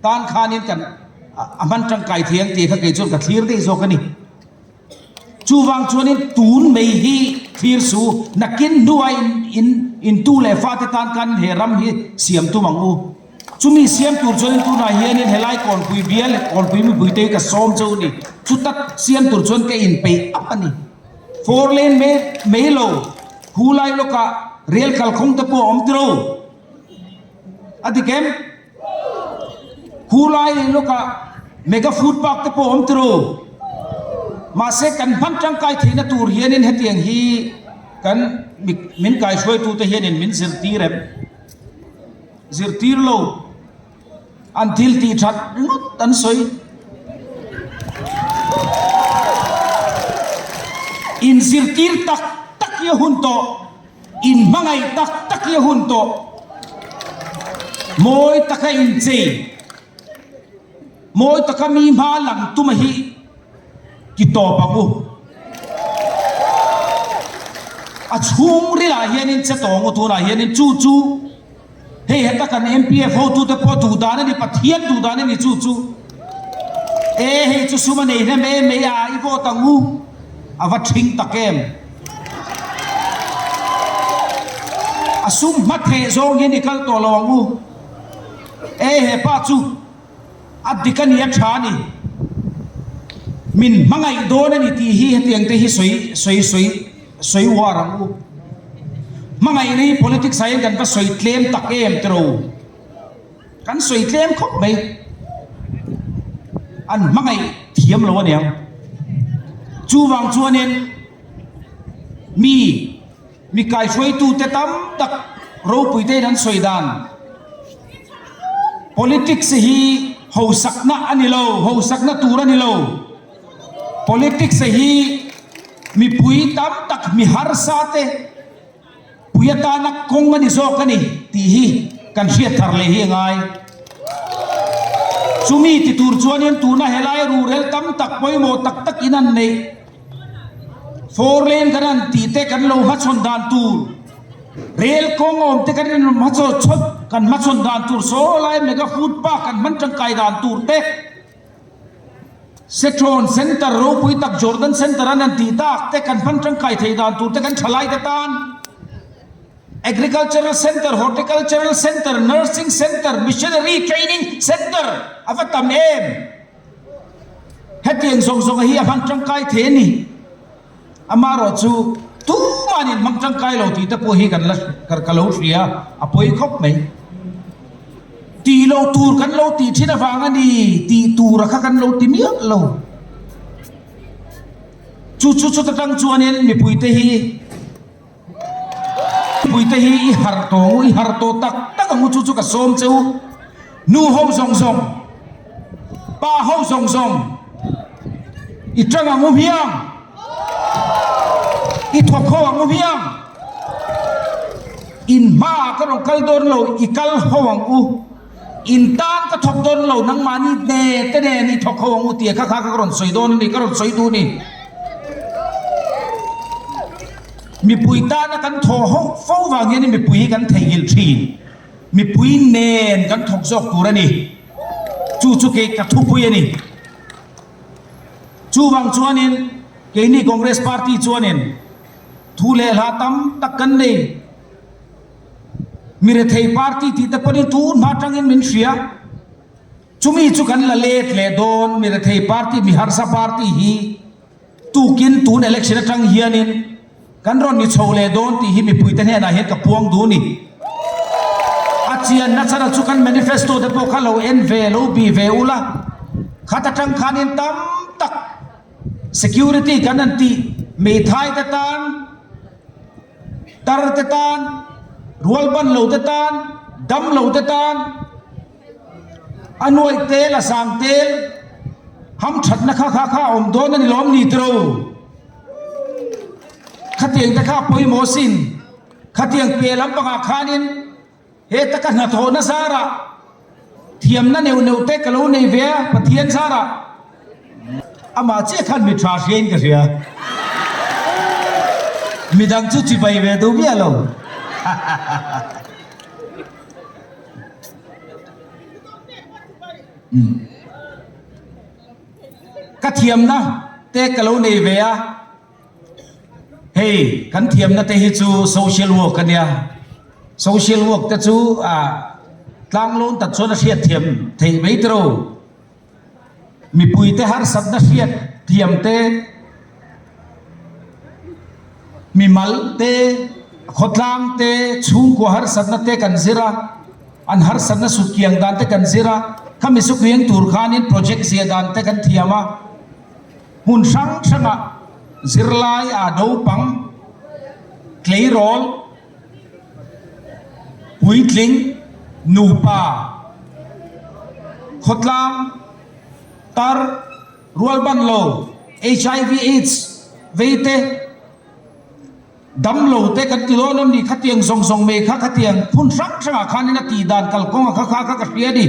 tan khanin kan a hman tangkai thei ang tih kha kei chuan ka thlir daih zawk a ni. Chuvang chuanin tun mai hi thlir su, nakin hnuah in in intu leh fate tan khan he ram hi siam tum ang u. Chumi siam tur chuanin tunah hianin helai kawnpui bial leh kawnpui mipuite hi ka sawm cheu a ni. Chuta siam tur chuan ka inpeih ap a ni. Four lane mai mai lo, khu lai lawkah rel kalkhawng te pawh a awm tiro. A dik em? Khulai lawkah Mega Food Park te pawh a awm tiro. Mahse kan hman tangkai theihna tur hianin hetiang hi kan min kaihruaitute hianin min zirtir em? Zirtir lo. An thil tih that ringawt an sawi. Inzirtir tak tak hi a hun tawh. In hmangaih tak tak hi a hun tawh. Mawi taka inchei, mawi taka mi hma lang tuma hi ti tawp ang u. A chhungrilah hianin che tawng u tunah hianin chu chu Hei heta kan MPF hotute pawh duh dan a ni, Pathian duh dan a ni chu chu. E hei chu sum a nei hnem em mai a, i vote ang u. A va ṭhing tak em. A sum hma theh zawng hian i kal tawh lo ang u. E he pa chu a dik a ni, a ṭha a ni. Min hmangaih dawn a ni tih hi hetiang te hi sawi sawi sawi. Sawi uar ang u. Hmangaihna hi politics ah hian kan va sawi tlem tak em tiro. Kan sawi tlem khawp mai. An hmangaih thiam lo aniang. Chuvang chuanin mi mi kaihruaitute tam tak ropui te in an sawi dan politics hi hosakna a ni lo, hosakna tur a ni lo. Politics hi mipui tam tak mi harsa te pui atana kawng a ni zawk a ni tih hi kan hriat thar leh hi a ngai. Chumi ti tur chuanin tuna helai rurel tam tak pawimawh tak tak in an neih four lane kan han tih te kan lo hmachhawn dan tur, rel kawng awm te kan hmachhawn kan hmachhawn dan tur, saw lai mega food park kan hman tangkai dan tur te, Sethawn Centre ropui tak Jordan Centre an han tih tak te kan hman tangkai thei dan tur te kan thalai te tan Agricultural Centre, Horticultural Centre, Nursing Centre, Missionary Training Centre a va tam em? Hetiang zawng zawng hi a hman tangkai thei a ni. Amaherawh chu tuman in hmang tangkai lo tih te pawh hi kan la ka lo hria a pawi khawp mai. Tih loh tur kan lo tih thin avang a ni tih tura kha kan lo ti miah lo. Chu chu chuta tang chuanin mipuite hi Mipuite hi i harh tawh ang u, i harh tawh tak tak ang u chu chu ka sawm che u. Nu ho zawng zawng, pa ho zawng zawng i tang ang u hmiang, i thawk ho ang u hmiang, in hmaah ka rawn kal dawn lo, i kal ho ang u. In tan ka thawk dawn lo, nangmahni hne te nen i thawk ho ang u tih kha kha ka rawn sawi dawn a ni, ka rawn sawi duh a ni. Mipui tana kan thawh ho fo vang hian mipui hi kan theihnghilh thin. Mipui nen kan thawk zawk tur a ni. Chu chu kei ka thupui a ni. Chuvang chuanin keini Congress Party chuanin thu leh hla tam tak kan nei. Mi rethei party tih te pawhin tun hma tangin min hria. Chumi chu kan la let leh dawn, mi rethei party, mi harsa party hi tukin tun election atang hianin kan rawn ni chho leh dawn tih hi mipuite hnenah hian ka puang duh ni. A chianna chana chu kan manifesto te pawh kha lo en ve, lo bih ve ula, khat atang khanin tam tak security kan han tih meithai te tan, tar te tan, rualban lo te tan, dam lo te tan, A nuaih tel, a sang tel, hamthatna kha kha kha a awm dawn a ni lawm ni tiro? Khatiang te kha a pawimawh sin. Khatiang piah lampangah khanin heta ka hnathawhna zarah thiamna neuh neuh te ka lo nei ve a, Pathian zarah. Amah chiah khan mi tha hriain ka hria. Midang chu chibai ve duh miah lo. Ka thiamna te ka lo nei ve a, hei kan thiamna te hi chu social work a nia, social work te chu ah tlanglawn tak chuan a hriat thiam theih mai tiro. Mipuite harsatna hriat thiam te, mimal te, khawtlang te, chhungkua harsatna te kan zir a, an harsatna sutkiang dan te kan zir a, khami sukiang tur khanin project ziah dan te kan thiam a, hmun hrang hrangah zirlai ah naupang tleirawl, Puitling, nupa, khawtlang, tar, rualban lo, hiv aids vei te, dam lo te kan ti dawn em ni? Khatiang zawng zawng mai kha khatiang phun hrang hrangah khanin a tih dan kalkawnga kha kha kha ka hria a ni.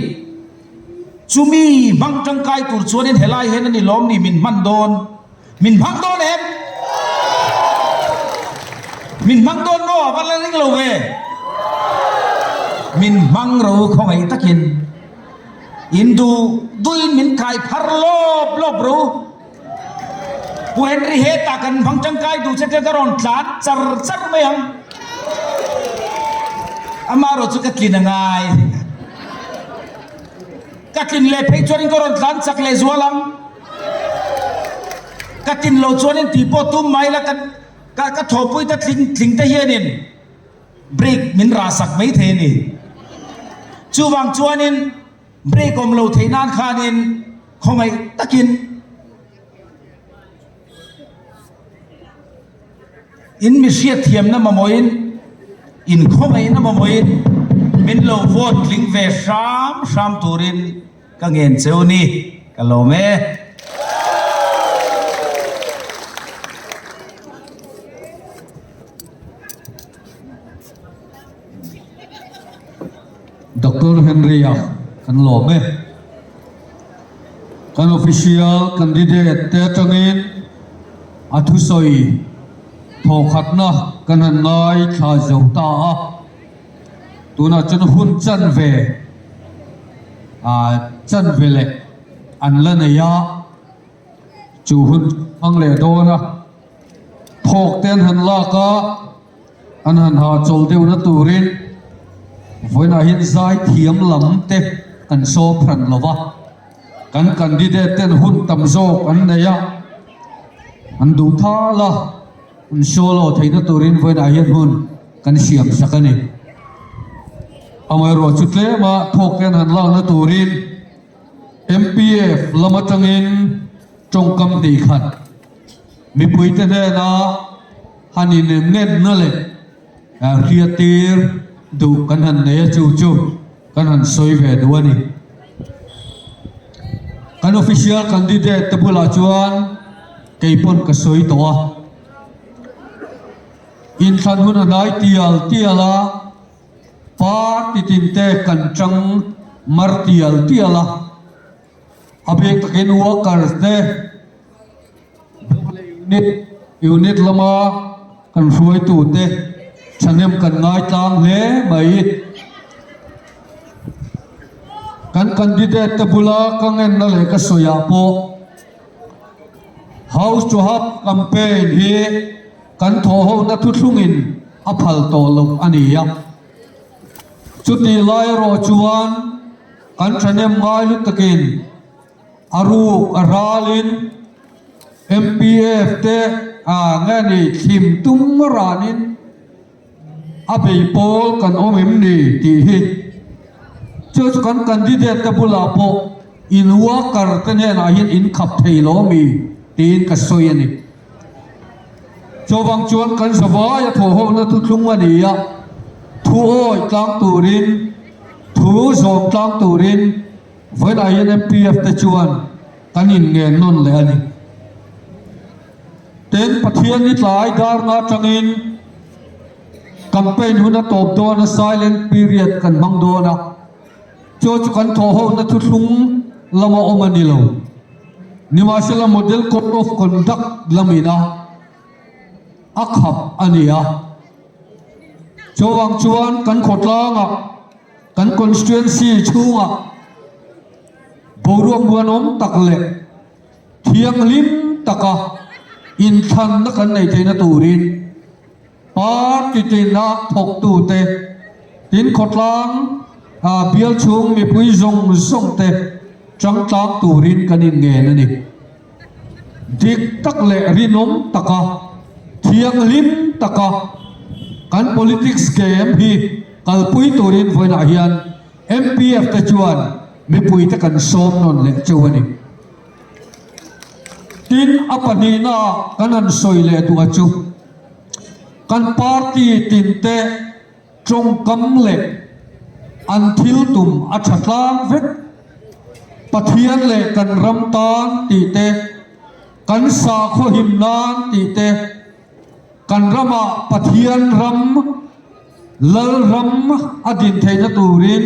Chumi hmang tangkai tur chuanin helai hian a ni lawm ni min hman dawn. Min hmang dawn em? Min hmang dawn maw? A va la ring lo ve. Min hmang ro khawngaih takin in duh duhin min kai phar lawp lawp ro. Pu Henry hetah kan hmang tangkai duh che te ka rawn tlan char char mai ang. Amaherawh chu ka tlin a ngai. Ka tlin leh phei chuanin ka rawn tlan chak leh zual ang. Ka tin lo chuanin tih pawh tum mai la ka ka thawhpui ta tling tling te hianin break min rah sak mai thei a ni. Chuvang chuanin break awm lo theih nan khanin khawngaih takin in mi hriatthiamna mamawhin in khawngaihna mamawhin min lo vote tling ve hram hram turin Ka ngen cheu ni, ka lawm e. Doctor Henry-a kan lawm e. Kan official candidate te atangin a thusawi thawkhatna kan han ngaithla zo ta a. Tunah chuan hun chanve ah chanve leh an la nei a, chu hun hmang leh dawn a, thawk te an han lak a, an han hahchawl deuhna turin vawiinah hian zai thiam lam te kan sawm hran lo va, kan candidate ten hun tam zawk an nei a, an duh thal a. An solo theihna turin vawiinah hian hun kan siam sak a ni. Amaherawh chu tlema thawk hian han lakna turin MPF lam atangin tawngkam hnih khat mipuite hnena han inengenna leh hriattir duh kan han nei a, chu chu kan han sawi ve duh a ni. Kan official candidate te bulah chuan kei pawn ka sawi tawh a, inthlan hun a hnai tial tial a, party tin te kan tang mar tial tial a, a bik takin workers te Unit unit lama kan hruaitute thahnem kan ngai tlang hle mai. Kan candidate te bula ka ngenna leh ka sawiah pawh House to Hub campaign hi kan thawhhona thuthlungin a phal tawh loh a ni a. Chutih lai erawh chuan. Kan thahnem ngai lutakin a ruk a ralin MPF te nge ni thlim tum ranin a bei pawl kan awm em ni tih hi chu chu kan candidate te bulah pawh in worker te hnenah hian in khap thei lo ami tiin ka sawi a ni. Chuvang chuan kan zavai a thawhhawkna thuthlung a ni a, thu awih tlang turin, thu zawm tlang turin vawiinah hian MPF te chuan kan inngen nawn leh a ni. Tin, Pathian ni tlai dar nga atangin campaign hun a tawp dawn a, silent period kan hmang dawn a. Chu chu kan thawhhawkna thuthlung lama awm a ni lo. Nimahsela Model Code of Conduct lamina a khap a ni a. Chuvang chuan kan khawtlangah, kan constituency chhungah boruak muanawm tak leh thianghlim taka inthlanna kan nei theihna turin, Party tina thawktute, tin khawtlang bial chhung mipui zawng zawng te changtlak turin kan inngen a ni. Dik tak leh rinawm taka, thianghlim taka kan politics game hi kalpui turin vawiinah hian MPF te chuan mipuite kan sawm nawn leh cheu a ni. Tin, a pahnihnaah kan han sawi leh duh a chu. Kan party tinte tawngkam leh an thil tum a tha tlang vek. Pathian leh kan ram tan tih te, kan sakhaw him nan tih te, kan ramah Pathian ram, Lal ram a din theihna turin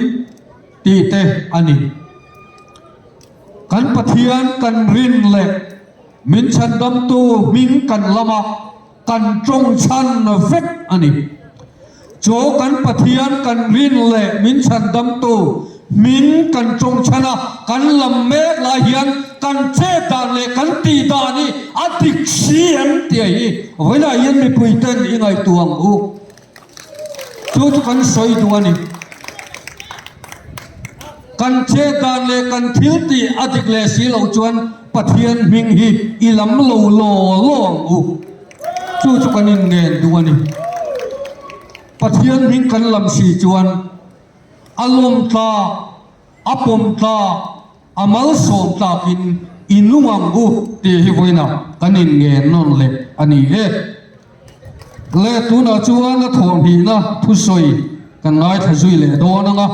tih te a ni. Kan Pathian kan rin leh Min chhandamtu hming kan lam a, kan tawng chhan vek a ni. Chaw kan Pathian kan rin leh min chhandamtu hming kan tawng chhan a, kan lam mek lai hian kan chet dan leh kan tih dan hi a dik si em tih hi vawilah hian mipui ten i ngaihtuah ang u. Chu chu kan sawi duh a ni. Kan chet dan leh kan thil tih a dik leh si loh chuan Pathian hming hi i lam lo law law ang u. Chu chu kan inngen duh a ni. Pathian hming kan lam si chuan a lawm tlak, a pawm tlak, A malsawm tlakin i nung ang u tih hi vawiinah kan inngen nawn leh a ni e. Le tunah chuan a thawhhnihna thusawi kan ngaithla zui leh dawn ang a.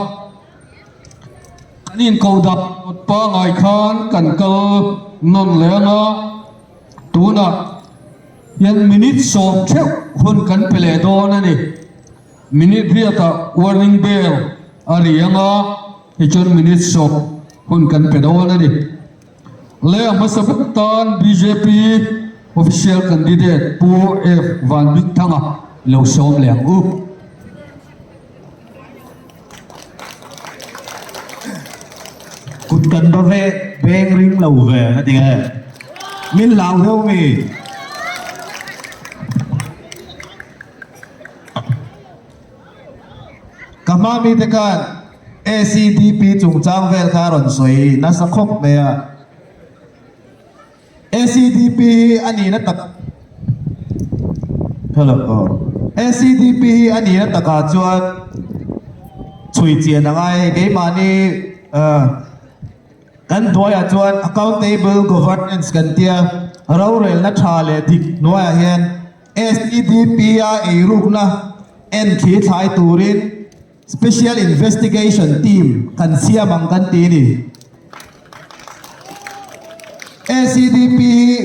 Kan inkoh dah kawt pangai khan kan kal nawn leh ang a, tunah hian minute sawm theuh hun kan pe leh dawn a ni. Minute riatah warning bell a ri ang a. Tichuan minute sawp hun kan pe dawn a ni. Le a hmasa vek tan bjp official candidate Pu F Vanbikthanga lo sawm leh ang u. Kut kan va ve beng ring lo ve a ti nge? Min hlau hleuh mi? Ka hma mite khan ACDP chungchang vel kha a rawn sawi nasa khawp mai a. ACDP hi a nihna tak Hello aw. ACDP hi a nihna takah chuan chhui chian a ngai hei keimahni kan hnuaiah chuan accountable governance kan tia rorelna tha leh dik hnuaiah hian SEDP-a eirukna en thli thlai turin Special Investigation Team kan siam ang kan ti a ni. SEDP hi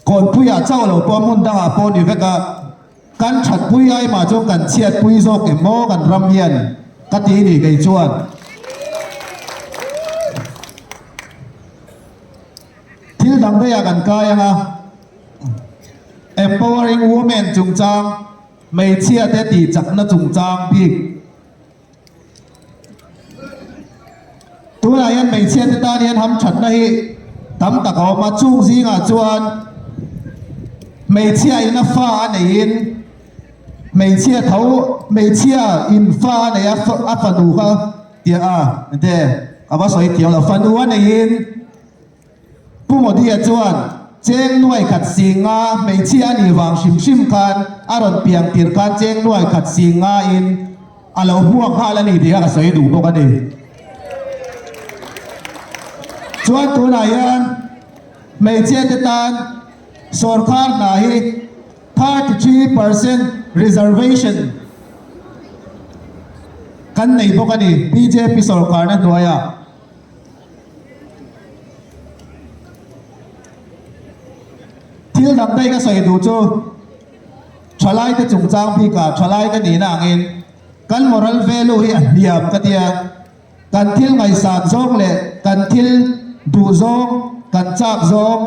Kawnpuiah chauh lo pawh hmun dangah pawh ni vek a, kan thatpui ai mah chuan kan chhiatpui zawk em maw kan ram hian ka ti a ni kei chuan. Thil dang daihah kan kai ang a. Empowering Women chungchang, hmeichhia te tih chakna chungchang bik. Tunah hian hmeichhia te tan hian hamthatna hi tam tak a awm a, chung zingah chuan hmeichhia in a fa a neihin hmeichhia tho hmeichhia in fa a nei a a fanu kha. tia a te a va sawi thiam lo fanu a neiin Pu Modi-a chuan cheng nuai khat singa hmeichhia a nih vang hrim hrim khan a rawn piang tir khan cheng nuai khat singa in a lo hmuak nghal a ni tih kha ka sawi duh bawk a ni. Chuan tunah hian hmeichhia te tan sawrkhar hna hi 33% reservation kan nei bawk a ni bjp sawrkharna hnuaiah. Thil dang daih ka sawi duh chu thalai te chungchang bikah thalai ka nihna angin kan moral value hi a hniam ka tia, kan thil ngaihsan zawng leh kan thil duh zawng kan chak zawng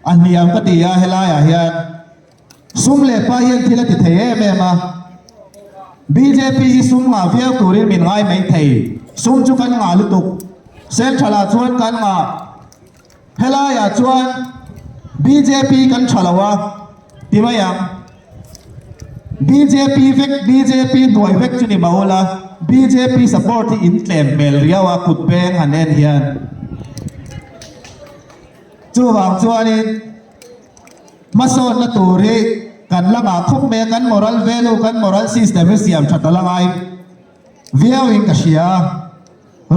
a hniam ka ti a helaiah hian. Sum leh pa hian thil a ti thei em em a, bjp hi sum ngah viau turin min ngai mai thei, sum chu kan ngah lutuk, Central ah chuan kan ngah, helai ah chuan bjp kan tha lo a ti mai ang, bjp vek bjp hnuai vek chu ni mah ula, bjp support hi in tlem hmel riau a kut peng han en hian, chuvang chuanin. Hmasawnna tur hi kan la ngah khawp mai a, kan moral value, kan moral system hi siam that a la ngai viauin ka hria.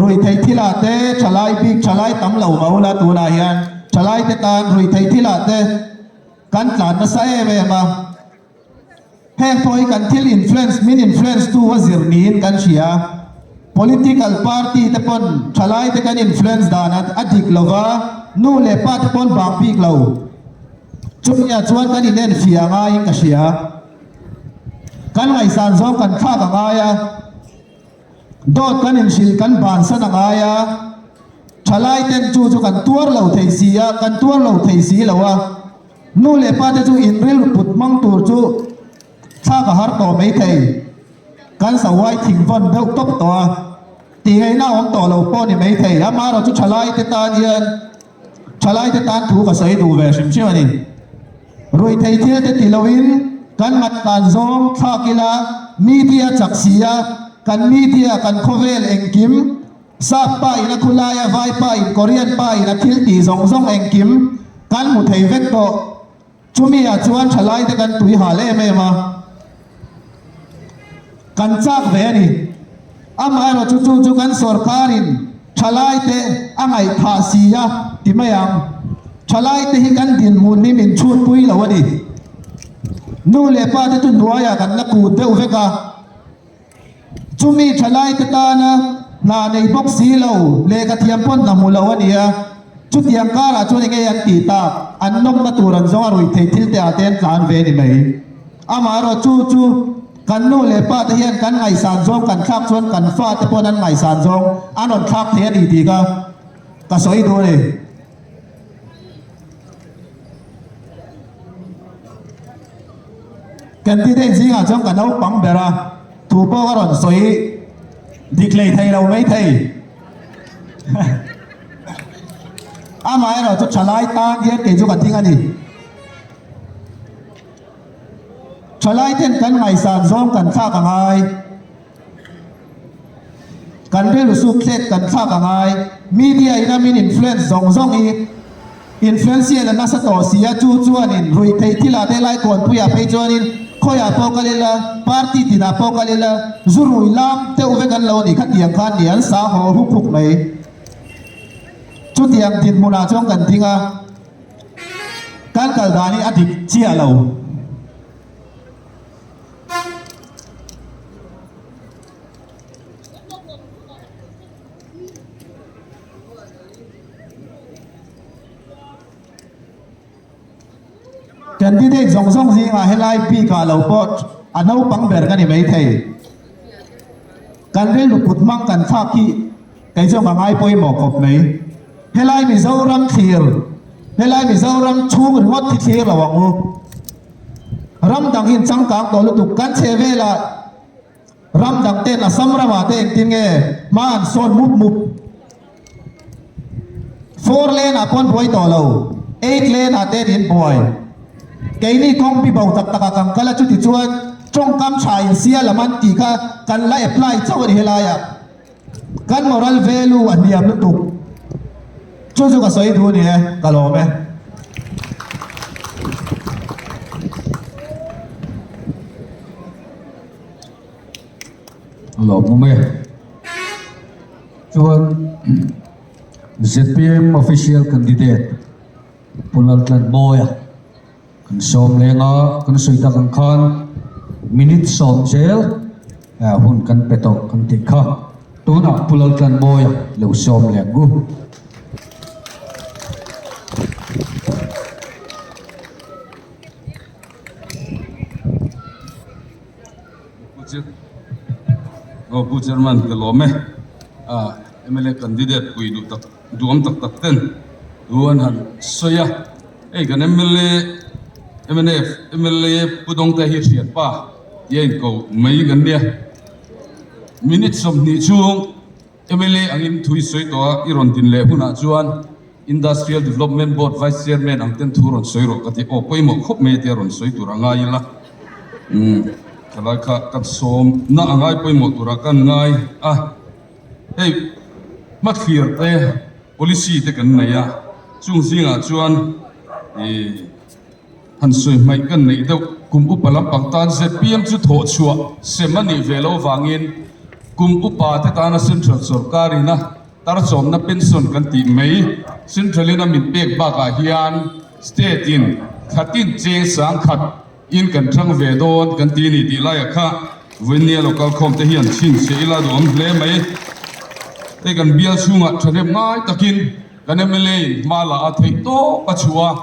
Ruihtheih thilah te thalai bik thalai tam lo mah ula tunah hian thalai te tan ruihtheih thilah te kan tlan nasa em em a. Heng pawh hi kan thil influence, min influence tu a zir niin kan hria. Political party te pawn thalai te kan influence dan a dik lo va, nu leh pa te pawn bang bik lo. Chumi ah chuan kan inen fia ngaiin ka hria. Kan ngaihsan zawng kan thlak a ngai a, dawt kan inhrilh kan bansan a ngai a, thalai ten chu chu kan tuar lo thei si a, kan tuar lo thei si lo a. Nu leh pa te chu in rilru put hmang tur chu thlak a har tawh mai thei. Kan sahuai thing vawn deuh tawp tawh a, tihngaihnaa awm tawh lo pawh ni mai thei. Amaherawh chu thalai te tan hian thalai te tan thu ka sawi duh ve hrim hrim a ni. Ruihtheih thil te ti loin kan ngaihdan zawng thlak ila media chak si a, kan media kan khawvel engkim Sap pa in a khu lai a, vai pa in, Korean pa in a thil tih zawng zawng engkim kan hmu thei vek tawh. Chumi ah chuan thalai te kan tui hal em em a, kan chak ve a ni. Amaherawh chu chu chu kan sawrkar in thalai te a ngaihthah si a ti mai ang. Thalai te hi kan dinhmun hi min chhut pui lo a ni. Nu leh pa te chu hnuaiah kan la kut deuh vek a. Chumi thalaite tana hna nei bawk si lo, lehkha thiam pawn hna hmu lo a ni a. Chutiang karah chuan enge an tih tak? An nawmna tur an zawng a ruih theih thil te ah te an tlan ve a ni mai. Amaherawh chu chu kan nu leh pa te hian kan ngaihsan zawng kan thlak chuan kan fa te pawn an ngaihsan zawng an rawn thlak thei a ni tih kha ka sawi duh a ni. Candidate zingah chuan ka naupang ber a, thu pawh ka rawn sawi dik hlei thei lo mai thei. Amaherawh chu thalai tan hian kei chu ka thing a ni. Thalai ten kan ngaihsan zawng kan thlak a ngai. Kan rilru suk thlek kan thlak a ngai. Media in a min influence zawng zawng hi influential a nasa tawh si a, chu chuanin ruih theih thilah te lai kawnpuiah phei chuanin khawiah pawh kal ila, party tinah pawh kal ila, zu rui lam deuh vek an lo ni khatiang khan ni an sa haw huk huk mai. Chutiang dinhmunah chuan kan ding a, kan kal dan hi a dik chiah lo. Candidate zawng zawng zingah helai bikah lo pawh a naupang ber ka ni maithei. Kan rilru put hmang kan thlak hi kei chuan ka ngai pawimawh khawp mai. Helai Mizoram thlir, helai Mizoram chhung ringawt hi thlir lo ang u. Ram dang hi an changkang tawh lutuk, kan chhe velah ram dang ten Assam ramah te engtin nge hma an sawn mup mup. Four lane ah pawh an buai tawh lo, eight lane ah te an inbuai. Keini kawng bi bo tak takah kan kal a, chutichuan tawngkam tha insia lam an tih kha kan la apply chauh a ni helaiah. Kan moral value a hniam lutuk. Chu chu ka sawi duh a ni e, ka lawm e. A lawmawm e. Chuan zpm official candidate Pu Laltlanmawia kan sawm leng a, kan sawi tak ang khan minute sawm zel hun kan pe tawh kan tih kha. Tunah Pu Laltlanmawia lo sawm leh ang u. Pu Chairman ka lawm e. Mla candidate pui duh tak duhawm tak tak ten thu an han sawi a. Hei kan mla mnf mla Pu Dawngte hi thianpa tia inko mai kan nia. Minute 20 chhung mla angin thu i sawi tawh a, i rawn din leh hunah chuan Industrial Development Board Vice Chairman ang ten thu rawn sawi rawh ka ti. Aw pawimawh khawp mai a tia rawn sawi tur a ngai ila. Umm thalai kha ka sawm na a ngai pawimawh turah kan ngai a. Hei hmathlir te policy te kan nei a, chung zingah chuan ih han sawi hmaih kan neih deuh kum upa lampang tan zpm chu thawh chhuah sem a nih ve loh avangin kum upa te tana central sorkar ina Tarchawmna pension kan tih mai Central in a min pek bakah hian State in thlatin cheng sangkhat in kan chang ve dawn kan ti a ni tih laiah kha vawinia local khawm te hian chhinchhiah ila duhawm hle mai. Hei kan bial chhungah thahnem ngai takin kan mla in hma la a theih tawp a chhuah a,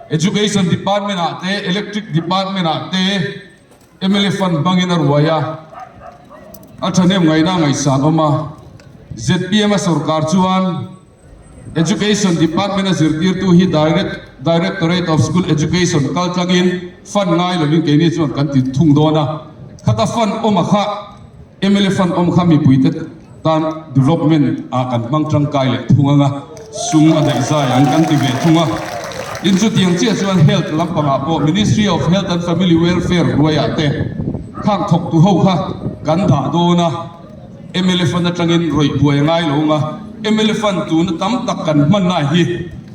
Education Department ah te Electric Department ah te, Mla fund hmangin a ruai a, a thahnem ngaihna a ngaihsan awm a. Zpm a sorkar chuan Education Department a zirtirtu hi Direct Directorate of School Education kal tlangin fund ngai lovin keini chuan kan ti thung dawn a. Khata fund awm a kha mla fund awm kha mipuite tan development ah kan hmang tangkai leh thung anga sum a daih zai ang kan ti ve thung a. Tin chutiang chiah chuan health lampangah pawh Ministry of Health and Family Welfare hnuaiah te khang thawktu ho kha kan dah dawn a, mla fund atangin rawih buai a ngai lo anga mla fund tuna tam tak kan hmanna hi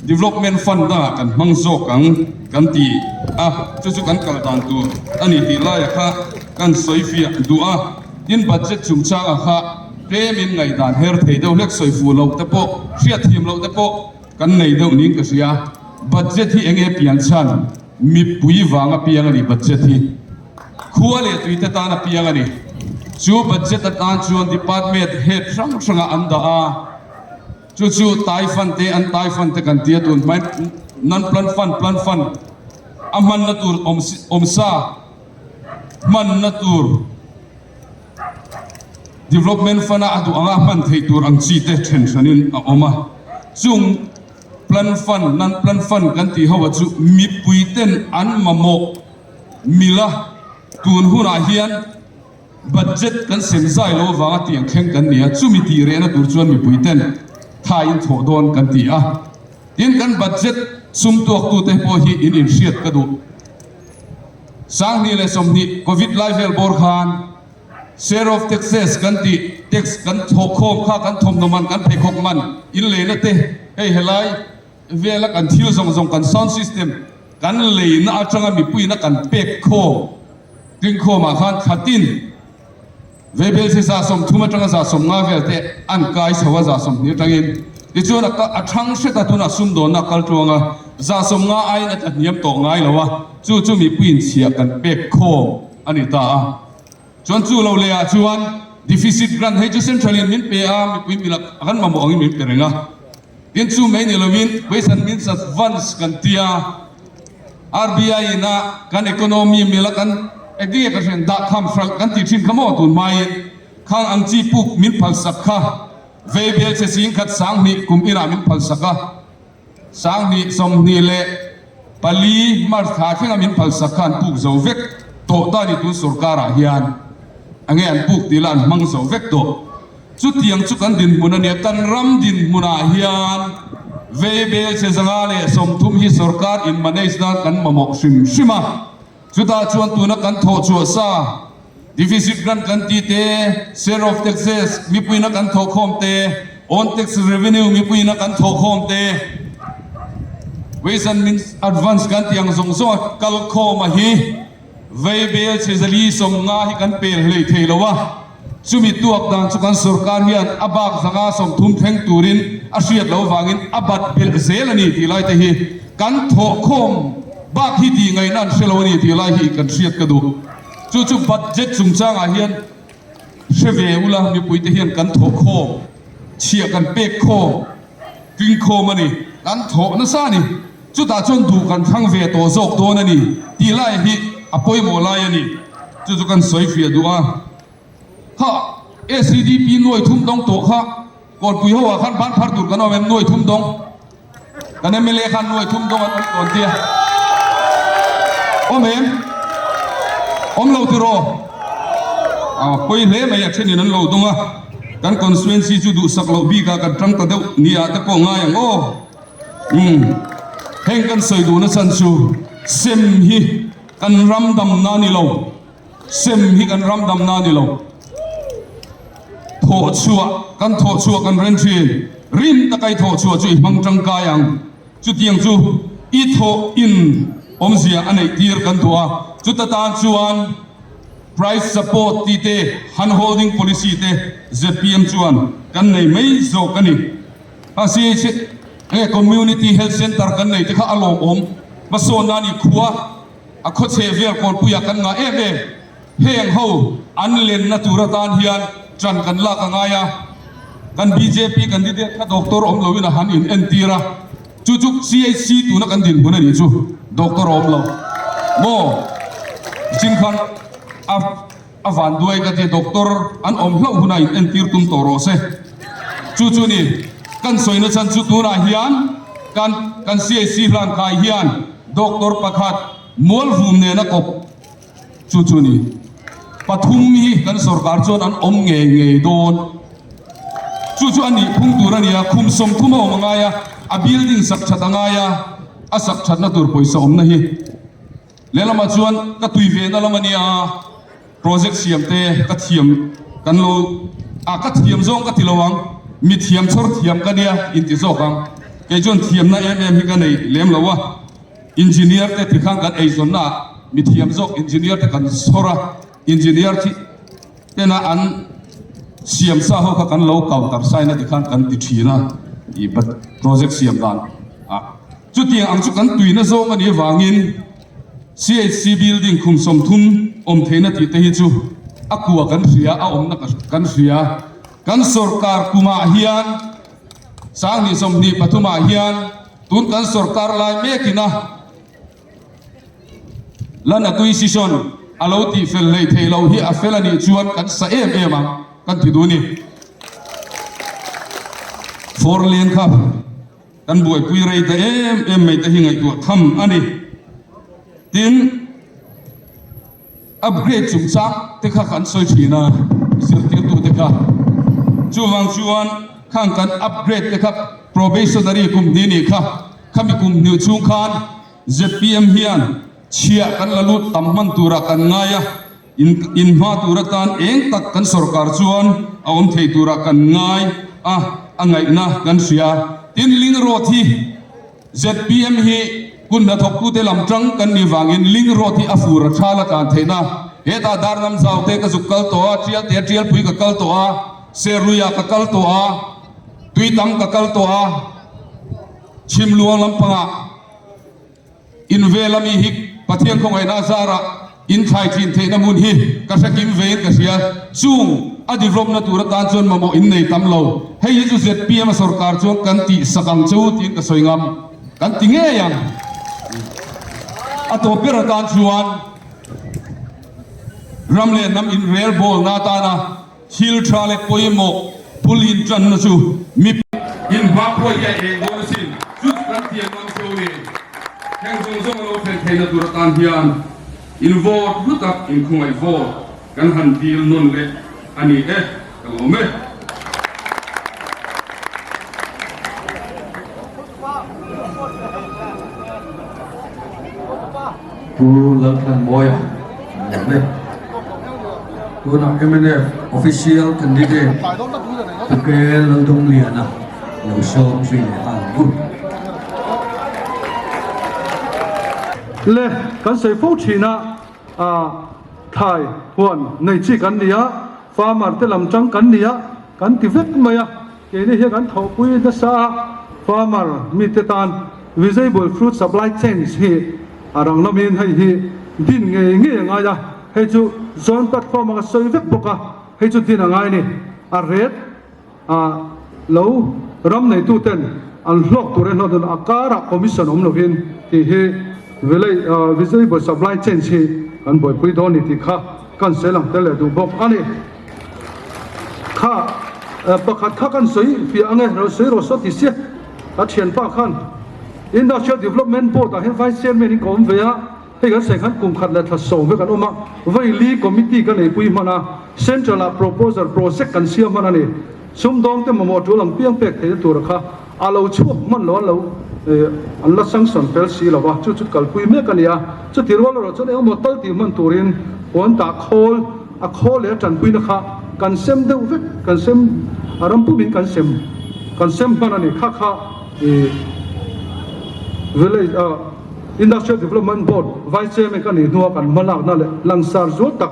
development fund dangah kan hmang zawk ang kan ti a, chu chu kan kal dan tur a ni tih laia kha kan sawi fiah duh a. Tin budget chungchangah kha tlemin ngaihdan her thei deuh hlek sawi fuh loh te pawh, hriatthiam loh te pawh kan nei deuh niin ka hria. Budget hi enge pian chhan? Mipui vanga piang a ni budget hi. Khua leh tui te tan a piang a ni. Chu budget atan chuan department head hrang hrangah an dah a. Chu chu tai fund te an tai fund te kan tia tun hmai non plan fund, plan fund a hmanna tur awmsa hmanna tur development fund a a duh anga hman theih tur ang chi te then hranin a awm a. Chung plan fund, non plan fund kan tih ho ah chu mipui ten an mamawh mila tun hunah hian budget kan sem zai lo avanga tiang thleng kan ni a, chumi tih rehna tur chuan mipui ten thaiin thawh dawn kan ti a. Tin kan budget sum tuaktute pawh hi in inhriat ka duh. 2020 Covid lai vel bawr khan share of taxes kan tih tax kan thawhkhawm kha kan thawmhnaw man kan pheikhawk man in leina te hei helai vela kan thil zawng zawng kan sound system kan leina atanga mipuiin a kan pek khawm tlingkhawmah khan thlatin Veibel chi 30 atanga 50 vel te an kai chho a, 20 atangin. Tichuan a a thang hret a, tunah sumdawnna a kal tluang a, 50 aiin a tlahniam tawh ngai lo a, chu chu mipuiin chhiah kan pek khawm a ni ta a. Chuan chu lo leh ah chuan deficit grant hei chu central in min pe a, mipui mila kan mamawh angin min pe reng a. Tin chu mai ni lovin question means advance kan ti a. RBI in a kan economy mila kan engtin nge ka hriat dah kham hralh kan tih thin kha maw tun hmaiin khang ang chi puk min phalsak kha vei bel che sing khat 2000 kum inah min phalsak a 2024 March thla thlenga min phalsak kha an puk zo vek tawh ta ni tun sorkarah hian enge an puk tih lah an hmang zo vek tawh. Chutiang chu kan dinhmun a nia, kan ram dinhmunah hian veibel che 130 hi sorkar in manage nan kan mamawh hrim hrim a, chutah chuan tuna kan thawh chhuah sa. Deficit grant kan tih te, share of taxes mipuina kan thawhkhawm te, own tax revenue mipuina kan thawhkhawm te, ways and means advance kan tih ang zawng zawng a kalkhawm a hi Vaibel chhe 450 hi kan pel hlei thei lo a, chumi tuak dan chu kan sorkar hian a bak 130 thleng turin a hriat loh vangin a bat belh zel a ni tih lai te hi kan thawhkhawm bak hi tih ngaihna an hre lo a ni tih lai hi kan hriat ka duh. Chu chu budget chungchangah hian hre ve ula mipuite hian kan thawhkhawm chhiah kan pek khawm. Tlingkhawm a ni. Kan thawh nasa a ni. Chutah chuan duh kan thlang ve tawh zawk dawn a ni tih lai hi a pawimawh lai a ni. Chu chu kan sawi fiah duh a. Kha SEDP nuai thum dawng tawh kha Kawlpui ho ah khan ban phar tur kan awm em nuai thum dawng. Kan mla khan nuai thum dawng an awm tawn tia. Awm em? Awm lo tiraw? A pawi hle mai a thenin an lo dawng a. Kan constituency chu duhsak loh bikah kan tang ta deuh ni ah te pawh ngai ang aw. Umm heng kan sawi duhna chhan chu sem hi kan ram damna ni lo, sem hi kan ram damna ni lo. Thawh chhuah kan thawh chhuah kan ren thin, rim taka i thawh chhuah chu i hmang tangkai ang. Chutiang chu i thawh in awmzia a neih tir kan duh a, chuta tan chuan Price support tih te, hand holding policy te zpm chuan kan nei mai zawk a ni. A CH nge Community Health Centre kan nei te kha a lawmawm hmasawnna a ni khua a khawchhe vel kawlpuiah kan ngah em em. Heng ho an lenna tur atan hian ṭan kan lak a ngai a, kan bjp candidate kha doctor awm loin a han in entir a, chu chu CHC tuna kan dinhmun a nih chu doctor a awm lo maw? Nichin khan a a van duai ka tia doctor an awm hlauh hunah in entir tum tawh rawh se. Chu chu ni kan sawina chhan chu tunah hian kan kan CHC hlan kai hian doctor pakhat mualvum nena kawp Chu chu ni. Pathum hi kan sorkar chuan an awm ngei ngei dawn. Chu chu a nih phung tur a ni a, khum 30 a awm a ngai a, a building sak that a ngai a, a sak thatna tur pawisa awmna hi. Lehlamah chuan ka tui ve na lam a nia, project siam te ka thiam kan lo, ah ka thiam zawng ka ti lo ang, mi thiam chhawr thiam ka nia inti zawk ang. Kei chuan thiamna em em hi ka nei lem lo a. Engineer te tikhan kan eizawnna ah mithiam zawk engineer te kan chhawr a, engineer thi tena an siam sa ho kha kan lo counter sign a tikhan kan ti thin a ih project siam dan ah chutiang ang chu kan tuina zawng a nih avangin CHC building khum 30 awm theihna tih te hi chu a kua kan hria a awmna kan hria kan sorkar kumah hian 2023 ah hian Tun kan sorkar lai mekin a Land Acquisition a lo tih fel hlei theih loh hi a fel a nih chuan kan sa em em ang kan ti duh a ni. Four lane kha kan buaipui rei ta em em mai te hi ngaihtuah tham a ni. Tin. Upgrade chungchang te kha kan sawi thin a, zirtirtu te kha. Chuvang chuan khang kan upgrade te kha probationary kum hnih nih kha, khami kum hnih chhung khan zpm hian chhiah kan la lut tam hman turah kan ngai a, in inhma tur atan eng tak kan sorkar chuan a awm thei turah kan ngai a, a ngaihna kan hria. Tin, Link Road hi. Zpm hi kun hnathawktute lam tang kan nih vangin link road hi a fur a tha la tlan theihna. Hetah Darnam zau te ka zuk kal tawh a, Tial te Tialpui ka kal tawh a, Serluiah ka kal tawh a, Tuitam ka kal tawh a, Chhimluang lampangah in vel ami hi Pathian khawngaihna a zarah in thlai thin theihna hmun hi ka hre kim vein ka hria. Chung a develop na tur atan chuan mamawh in nei tam lo. Hei hi chu zpm a sorkar chuan kan tih sak ang che u tiin ka sawi ngam. Kan ti ngei ang. A tawp ber atan chuan ram leh hnam inrel bawlna atana Thil tha leh pawimawh bul in tanna chu mi. In hma pawh hi a eng dawn asin, chu chu kan thiam ang cho ni. Heng zawng zawng a lo thlen theihna tur atan hian in vote hlu tak in khawngaih vote kan han dil nawn leh a ni e, ka lawm e. Pu Lalthanmawia, ka lawm e. Tunah mnf Official Candidate Pu K Laldawngliana lo sawm zui leh nghal ang u. Le kan sawi fo thin a, thlai huan nei chi kan ni a, farmer te lam tang kan ni a, kan ti vek mai a, keini hian kan thawhpui nasa a, farmer mite tan Visible Fruit Supply Chains hi a rang lamin hei hi din ngei ngei a ngai a. Hei chu Joint Platform a ka sawi vek bawk a, hei chu din a ngai ni. A ret a lo ram neitu ten an hlawk tur en hlawk dawn a karah commission awm lovin tih hi village visible supply chains hi kan buaipui dawn ni tih kha kan sawi lang tel leh duh bawk a ni. Kha pakhat kha kan sawi fiah ange lo sawi rawh saw ti sia ka thianpa khan Industrial Development Board ah hian Vice Chairman in ka awm ve a. Hei kan sawi khan kum khat leh thla sawm vek an awm a, Vaili committee ka neipui hman a, Central ah proposal project kan siam hman a ni. Sumdawng te mamawh tul ang piang pek theihna tura kha a lo chhuak hman lo an lo an la sanction fel si lo va, chu chu kalpui mek a ni a. Chuti rual erawh chuan engemaw tal tih hman turin puan tah khawl a khawl leh a tanpuina kha kan sem deuh vek, kan sem a ram pumin kan sem kan sem hman a ni. Kha kha ih village ah. Industrial Development Board Vice Chairman ka nih hnua kan hmalakna leh langsar zual tak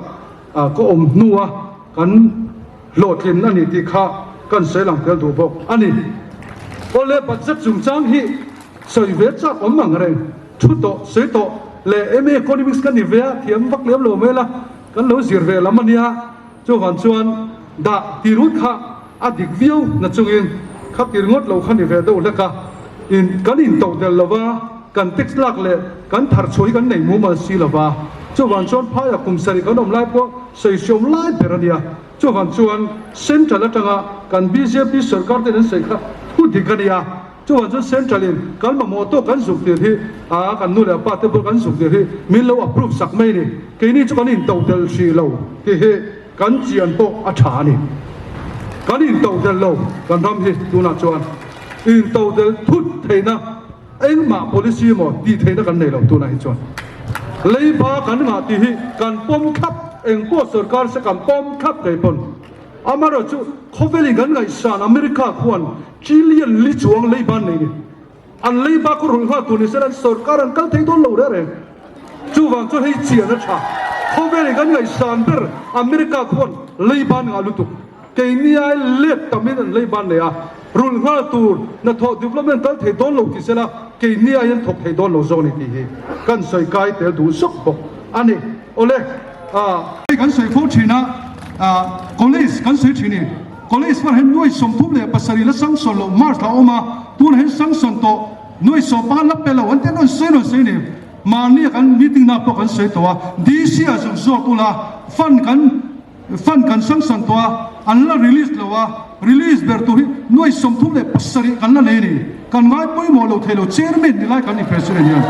ka awm hnua kan hlawhtlin a ni tih kha kan sawi lang tel duh bawk a ni. Awle budget chungchang hi sawi ve chak awm ang reng, thu tawh, sawi tawh leh MA Economics ka ni ve a, thiam vak lem lo mai la, kan lo zir ve lam a nia. Chuvang chuan dah ti rut kha a dik viau na chungin kha tir ngawt lo kha ni ve deuh hlek a, in kan intoh del lo va, kan tax lak leh kan thar chhuah hi kan nei mumal si lo va. Chuvang chuan phaiah kum sarih kan awm lai pawh sawi hriawm lai ber a nia. Chuvang chuan Central atanga kan bjp sorkar ten an sawi kha thu dik a nia. Chuvang chuan Central in kan mamawh tawk kan zuk tir hi a kan nu leh pa te bul kan zuk tir hi min lo approve sak mai ni. Keini chu kan intodelh hrih lo tih hi kan chian pawh a tha a ni. Kan intodelh lo kan ram hi tunah chuan intodelh thut theihna engmah policy emaw tih theihna kan nei lo tunah hi chuan. Leiba kan ngah tih hi kan pawm thlap engpawh sorkar se kan pawm thlap thei pawn. Amaherawhchu khawvelin kan ngaihsan America khuan trillion li chuang leiba an nei ni. An leiba khu rulh nghal tur ni sela an sorkar an kal thei dawn lo reng reng. Chuvang chuan hei chian a tha. Khawvelin kan ngaihsan ber America khuan leiba an ngah lutuk. Keini ai let tamin an leiba an nei a, rulh nghal tur hnathawh development kal thei dawn lo ti sela keini ai an thawk thei dawn lo zawk a ni tih hi kan sawi kai tel duh zawk bawk a ni. Awle. Hei kan sawi fo thin a, college kan sawi thin i, college hmanah hian nuai 37 la sanction loh March thla a awm a, tunah hian sanction tawh nuai 15 la pe lo an ti a, rawn sawi rawn sawi a ni. Mahni a kan meeting na pawh kan sawi tawh a, DC ah zuk zawk ula fund kan fund kan sanction tawh a, an la release lo a, release ber tur hi nuai 37 kan la nei a ni. Kan ngai pawimawh lo thei lo, Chairman ni lai kan ni President hian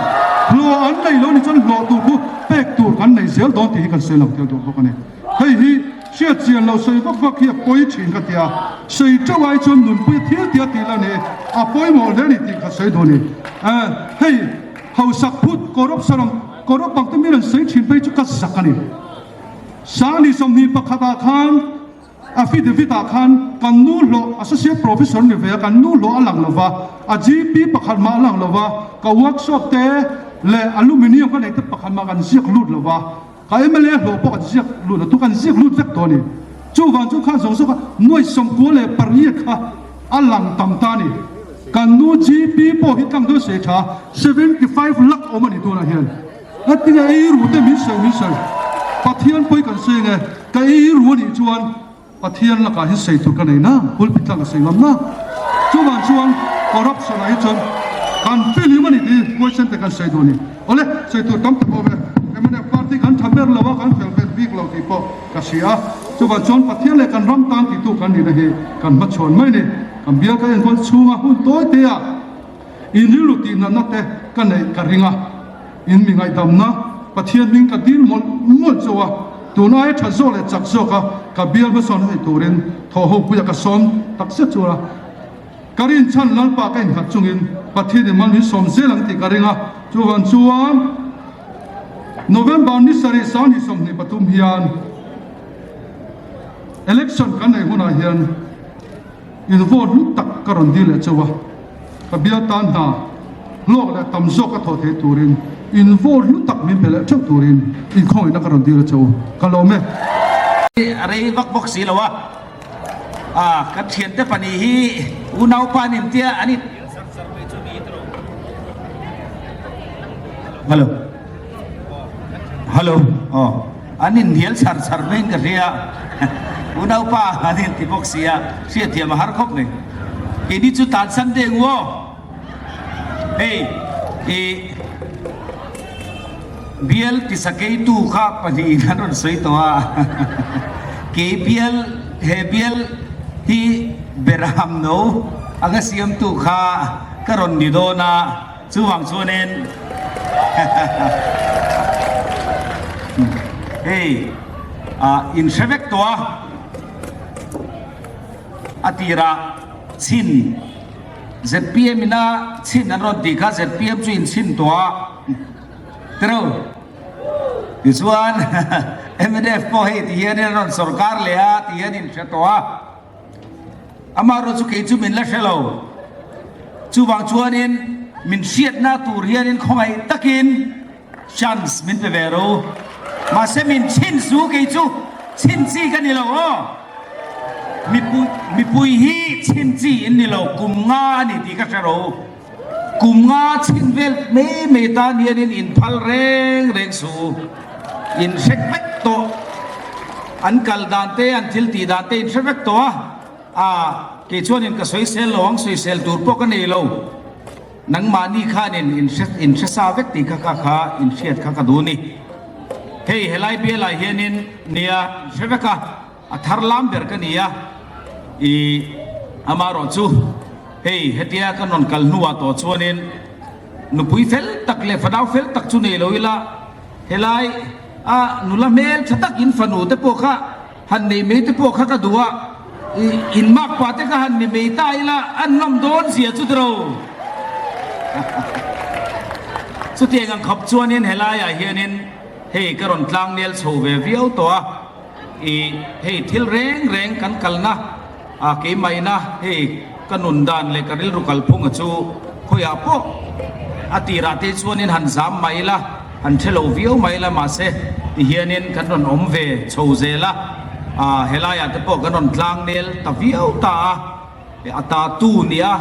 hlawh an nei lo ni chuan hlawh tur khu pek tur kan nei zel dawn tih hi kan sawi lang tel duh bawk a ni. Hei hi hriat chian lo sawi vak vak hi a pawi thin ka ti a, sawi teuh ai chuan nunpui a thil tia tih la ni, a pawimawh hle a ni tih ka sawi duh a ni. Hei hausak phut corruption ang corrupt ang te mi rawn sawi thin phei chu ka zak a ni. Sangni 21 ah khan Affidavit ah khan kan nu hlawh Associate Professor ni ve a, kan nu hlawh a lang lo va, a GP pakhat mah a lang lo va, ka workshop te leh aluminium ka neih te pakhat mah kan ziak lut lo va, ka mla hlawh pawh kan ziak lut lo, tu kan ziak lut vek tawh a ni. Chuvang chu khan zawng zawng kha 98 kha a lang tam ta a ni. Kan nu GP pawh hi tlang dawn se tha 75 lakh awm a ni tunah hian. Engtinge ei ru te min sawi min sawi. Pathian pawi kan sawi nge? Ka ei ru anih chuan Pathian lakah hi sawi tur ka nei na, pulpit tlang ka sawi ngam na. Chuvang chuan corruption ah hi chuan kan filim a ni tih hi question te kan sawi duh a ni. Awle, sawi tur tam tak awm e. Mnf party kan tha ber lo a, kan fel ber bik lo tih pawh ka hria a. Chuvang chuan Pathian leh kan ram tan titu kan nihna hi kan hmachhawn mai a ni. Kan bial ka enkawl chhunga hun tawi te ah In rilru tih natna te ka neih ka ring a, in mi ngaihdamna Pathian hming ka dil mawlh mawlh chauh a, tun aia tha zawk leh chak zawk a ka bial hmasawn theih turin thaw ho puia ka sawm tak zet chu a. Ka rinchhan Lalpa ka innghat chungin Pathian in mal min sawm zel ang tih ka ring a, chuvang chuan November ni sarih 2023 hian. Election kan neih hunah hian in vote hlu tak ka rawn dil leh chauh a, ka bial tan hna hlawk leh tam zawk a thawh theih turin in vote hlu tak min pe leh theuh turin inkhawngihna ka rawn dil a chauh ka lawm e. A rei vak bawk si lo a, a kan thiante pahnih hi unaupa an intia an in Hello Hello aw an inhnial char char maiin ka hria unaupa an inti bawk si a hriatthiam a har khawp mai keini chu tan Sunday ngu aw hei ih Bial tisakeitu kha pahnihin an rawn sawi tawh a, kei bial he bial hi Berham no anga siamtu kha ka rawn ni dawn a, chuvang chuanin hei in hre vek tawh a, a tirah chhin zpm ina chhin an rawn tih kha zpm chu in chhin tawh a. Tiro. Tichuan mnf pawh hei ti hian in rawn sorkar leh a ti hian in hre tawh a. Amaherawh chu kei chu min la hre lo. Chuvang chuanin min hriatna tur hianin khawngaih takin chance min pe ve ro. Mahse min chhin su kei chu chhin chi ka ni lo aw. Mipui mipui hi chhin chi in ni lo kum nga a ni tih ka hre ro. Kum nga chhin vel mai mai tan hianin in phal reng reng suh u. In hre vek tawh. An kal dan te, an thil tih dan te in hre vek tawh a. Aa, kei chuanin ka sawisel lo ang, sawisel tur pawh ka nei lo. Nangmahni khanin in hre, in hre sa vek tih kha kha kha in hriat kha ka duh a ni. Hei, helai bialah hianin nia in hre vek a. A thar lam ber ka ni a, i amaherawh chu hei hetia ka rawn kal hnuah tawh chuanin nupui fel tak leh fanau fel tak chu nei lo ila, helai a nula hmel tha tak in fanu te pawh kha han nei mai te pawh kha ka duh a, i in makpa te kha han ni mai ta ila an nawm dawn zia chu tiro. Chutiang ang khawp chuanin helaiah hianin hei ka rawn tlangnel chho ve viau tawh a. I hei thil reng reng kan kalna a keimaina hei ka nun dan leh ka rilru kalphunga chu khawiah pawh a tirah te chuanin han zam mai ila, han hre lo viau mai ila mahse tihianin kan rawn awm ve chho zel a, a helaiah te pawh kan rawn tlang nel ta viau ta a, a ta tu nia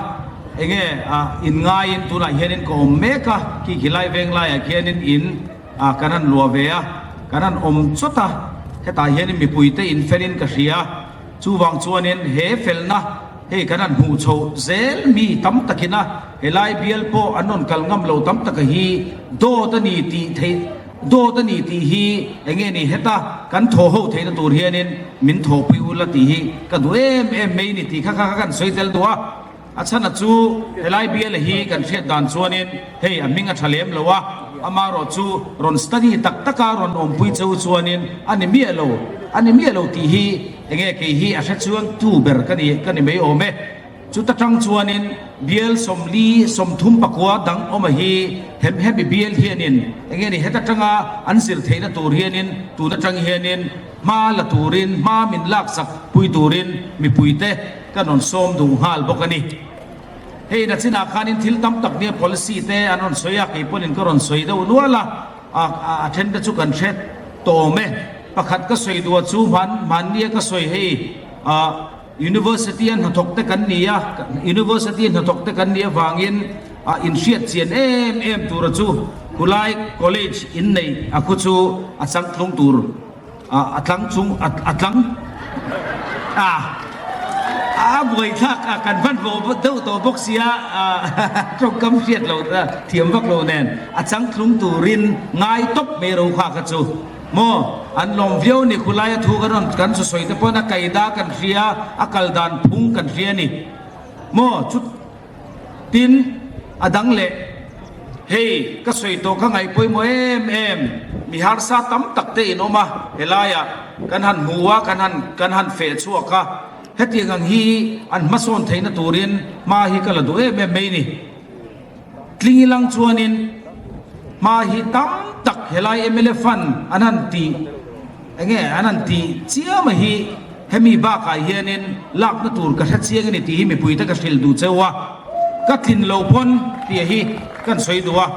enge a inngaiin tunah hianin ka awm mek a, khi khilai veng laiah khianin in. A, kan han luah ve a, kan han awm chawt a, hetah hianin mipuite in felin ka hria, chuvang chuanin he felna hei kan han hmuh chhoh zel mi tam takin a, helai bial pawh an rawn kal ngam lo tam taka hi dawt a ni tih theih dawt a ni tih hi enge ni heta kan thaw ho theihna tur hianin min thawhpui ula tih hi ka duh em em mai ni tih kha kha kan sawi tel duh a. A chhana chu helai biala hi kan hriat dan chuanin hei a hming a tha lem lo a, amaherawh chu rawn study tak taka rawn awmpui cheu chuanin a ni miah lo, a ni miah lo tih hi enge kei hi a hre chuang tu ber ka ni ka ni mai awm e. Chuta tang chuanin bial 40 34 dang awm a hi hem hemi bial hianin enge ni heta tanga an zir theihna tur hianin tun atang hianin hma la turin hma min laksak pui turin mipuite Ka rawn sawm duh nghal bawk a ni. Hei na chinah khanin thil tam tak nia policy te an rawn sawi a, kei pawhin ka rawn sawi deuh nual a, a a then te chu kan hre tawm e. Pakhat ka sawi duh a chu hman hmannia ka sawi hei a University a hnathawk te kan ni a, University a hnathawk te kan nih avangin a inhriat chian em em tura chu khulai college inneih a khu chu a changtlung tur A tlang chung a tlang a a buai thlak a kan hman vawh deuh tawh bawk sia tawngkam hriat lo thiam vak lo nen a changtlung turin ngai tawp mai ro kha kha chu maw an lawm viau ni khulai a thu kan rawn kan chu sawi te pawn a kaida kan hria a kal dan phung kan hria ni maw chu Tin, a dang leh, Hei, ka sawi tawh ka ngaih pawimawh em em, mi harsa tam tak te in awm a, helaiah kan han hmu a, kan han kan han feh chhuak a, hetiang ang hi an hmasawn theihna turin hma hi ka la duh em em mai ni. Tling ilang chuanin hma hi tam tak helai mla fund an han tih, enge an han tih chiam a hi. Hemi bakah hianin lakna tur ka hre chiang a ni tih hi mipuite ka hrilh duh cheu a, ka tlin lo pawn tih hi kan sawi duh a,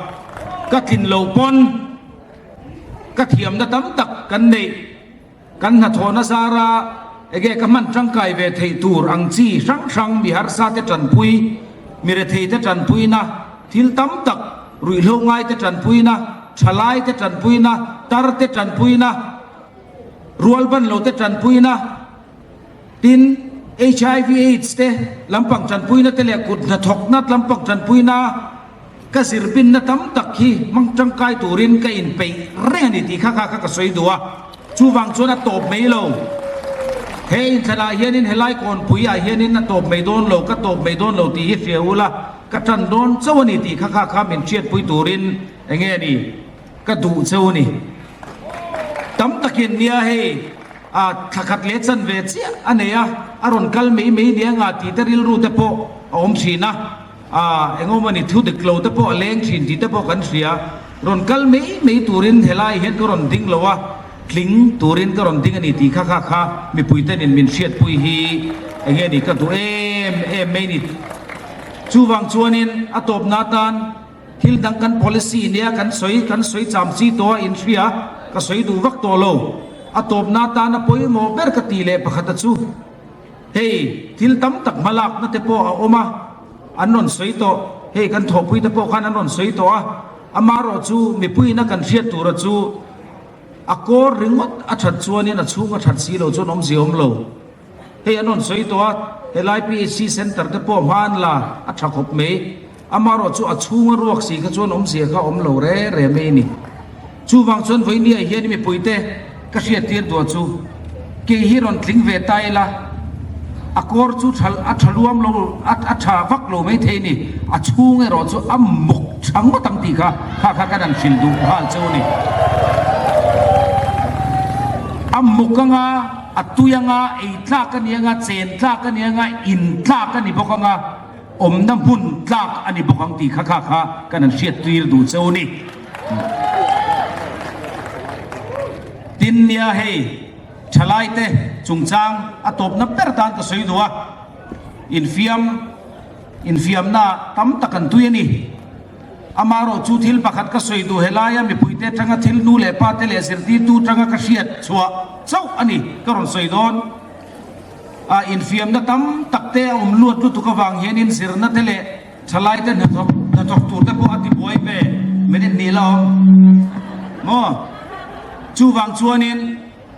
ka tlin lo pawn ka thiamna tam tak kan neih, kan hnathawhna zara enge ka hman tangkai ve theih tur ang chi hrang hrang mi harsa te tanpui, mi rethei te tanpuina, thil tam tak ruihhlo ngai te tanpuina, thalai te tanpuina, tar te tanpuina, Rualban lote tanpuina, tin hiv aids te lampang tanpuina te leh kut hnathawkna lampang tanpuina ka zirbinna tam tak hi hmang tangkai turin ka inpeih reng a ni tih kha kha kha ka sawi duh a. Chuvang chuan a tawp mai lo. He inthlanah hianin helai kawnpui ah hianin a tawp mai dawn lo, ka tawp mai dawn lo tih hi hria ula, ka tan dawn chauh a ni tih kha kha kha min hriatpui turin enge a ni? Ka duh cheu ni. Tam takin nia hei a thla khat leh chan ve chiah a nei a, a rawn kal mai mai nia nga tih te rilru te pawh a awm thin a, a engawm a ni thu dik lo te pawh a leng thin tih te pawh kan hria. Rawn kal mai mai turin helai hian ka rawn ding lo a, tling turin ka rawn ding a ni tih kha kha kha mipui tenin min hriatpui hi enge ni ka duh em em mai ni. Chuvang chuanin a tawpna atan. Thil dang kan policy nia kan sawi kan sawi cham chi tawh a inhria ka sawi duh vak tawh lo. A tawpna atana pawimawh ber ka tih leh pakhata chu hei thil tam tak hmalakna te pawh a awm a, an rawn sawi tawh. Hei kan thawhpui te pawh khan an rawn sawi tawh a, amaherawh chu mipuiin a kan hriat tura chu a kawr ringawt a that chuanin a chhung a that si lo chuan awmzia awm lo. Hei an rawn sawi tawh a, helai PHC Centre te pawh hma an la a tha khawp mai. Amaherawh chu a chhunga ruak si kha chuan awmzia kha awm lo re re mai a ni. Chuvang chuan vawinia hian mipuite ka hriattir duah chu kei hi rawn tling ve ta ila, a kawr chu tha a tha luam lo a tha vak lo mai thei a ni, a chhung erawh chu a muk tha ngawt ang tih kha kha kha kan han hrilh duh nghal cheu a ni. A muk anga. A tui anga, ei tlak a ni anga, chen tlak a ni anga, in tlak a ni bawk anga, awmna hmun tlak a ni bawk ang tih kha kha kha kan han hriat tir duh cheu ni. Tin nia hei thalaite chungchang a tawpna ber tan ka sawi duh a, infiam infiamna tam tak an tui a ni. Amaherawh chu thil pakhat ka sawi duh helaia mipuite atanga thil nu leh pa te leh zirtirtu atanga ka hriat chhuah chauh a ni ka rawn sawi dawn. A infiamna tam tak te a awm luat lutuk avang hianin zirna te leh thalai te hnathawk hnathawk tur te pawh a tibuai ve minute hnih la awm maw? Chuvang chuanin.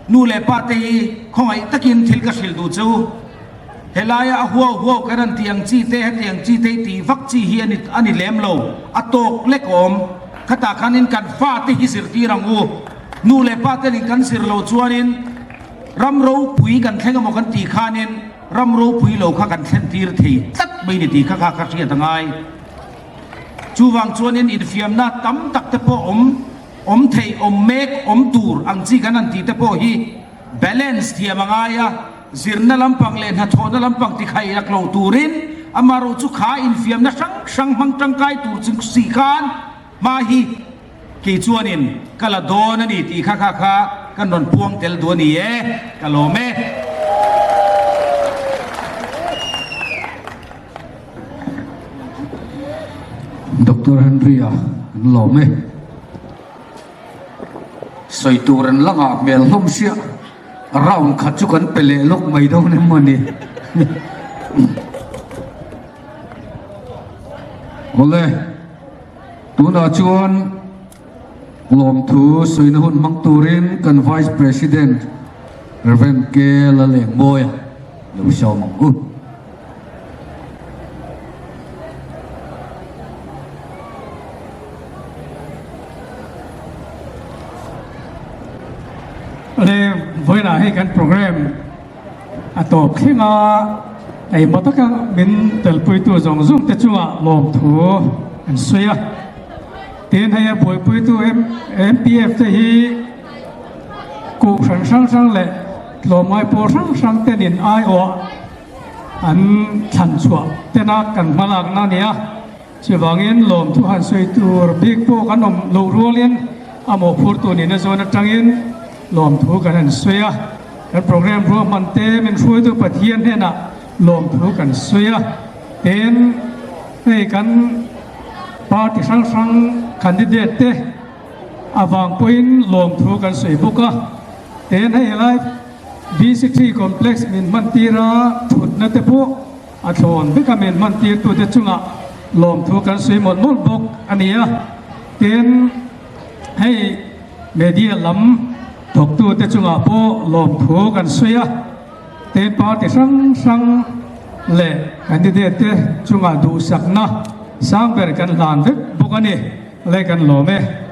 Nu leh pa te hi khawngaih takin thil ka hrilh duh che u. Helaia a huau huau kan han tih ang chi te, heti ang chi te hi tih vak chi hi a ni a ni lem lo, a tawk lek awm. Khatah khanin kan fa te hi zirtir ang u. Nu leh pa tenin kan zir lo chuanin ram ropui kan thleng emaw kan tih khanin ram ropui lo kha kan thlen tir thei tlat mai ni tih kha kha ka hriat a ngai. Chuvang chuanin infiamna tam tak te pawh awm. Awm theih, awm mek, awm tur ang chi kan han tih te pawh hi balance thiam a ngai a, zirna lampang leh hnathawhna lampang tikhaih lak lo turin amaherawh chu kha infiamna hrang hrang hmang tangkai tur chu si khan hma hi kei chuanin ka la dawn a ni tih kha kha kha kan rawn puang tel duh a ni e, ka lawm e. Doctor Henry-a an lawm e. Sawi tur an la ngah hmel hlawm sia, round khat chu kan pe leh lawk mai dawn em maw ni. Awle, tunah chuan lawmthu sawina hun hmang turin kan Vice President Rev. K. Lalengmawia lo sawm ang u. Le vawiinah hei kan program a tawp thleng a, engemaw taka min telpuitu zawng zawng te chungah lawmthu an sawi a. Tin hei a buaipuitu MPF te hi kohhran hrang hrang leh tlawmngai pawl hrang hrang tenin aiawh an thlan chhuah tena kan hmalakna a ni a, chuvangin lawmthu han sawi tur bik pawh kan awm loh rualin a mawhphurtu nihna zawn atangin lawmthu kan han sawi a. Kan program ruahman te min hruaitu Pathian hnenah lawmthu kan sawi a. Tin, hei kan party hrang hrang candidate te avang pawhin lawmthu kan sawi bawk a. Tin, hei helai BC3 complex min hman tir a, thutna te pawh a thlawn vek a min hman tir tute chungah lawmthu kan sawi mawlh mawlh bawk a ni a. Tin, hei media lam thawktute chungah pawh lawmthu kan sawi a. Tin, party hrang hrang leh candidate te chungah duhsakna sang ber kan hlan vek bawk a ni. Lei kan lawm e.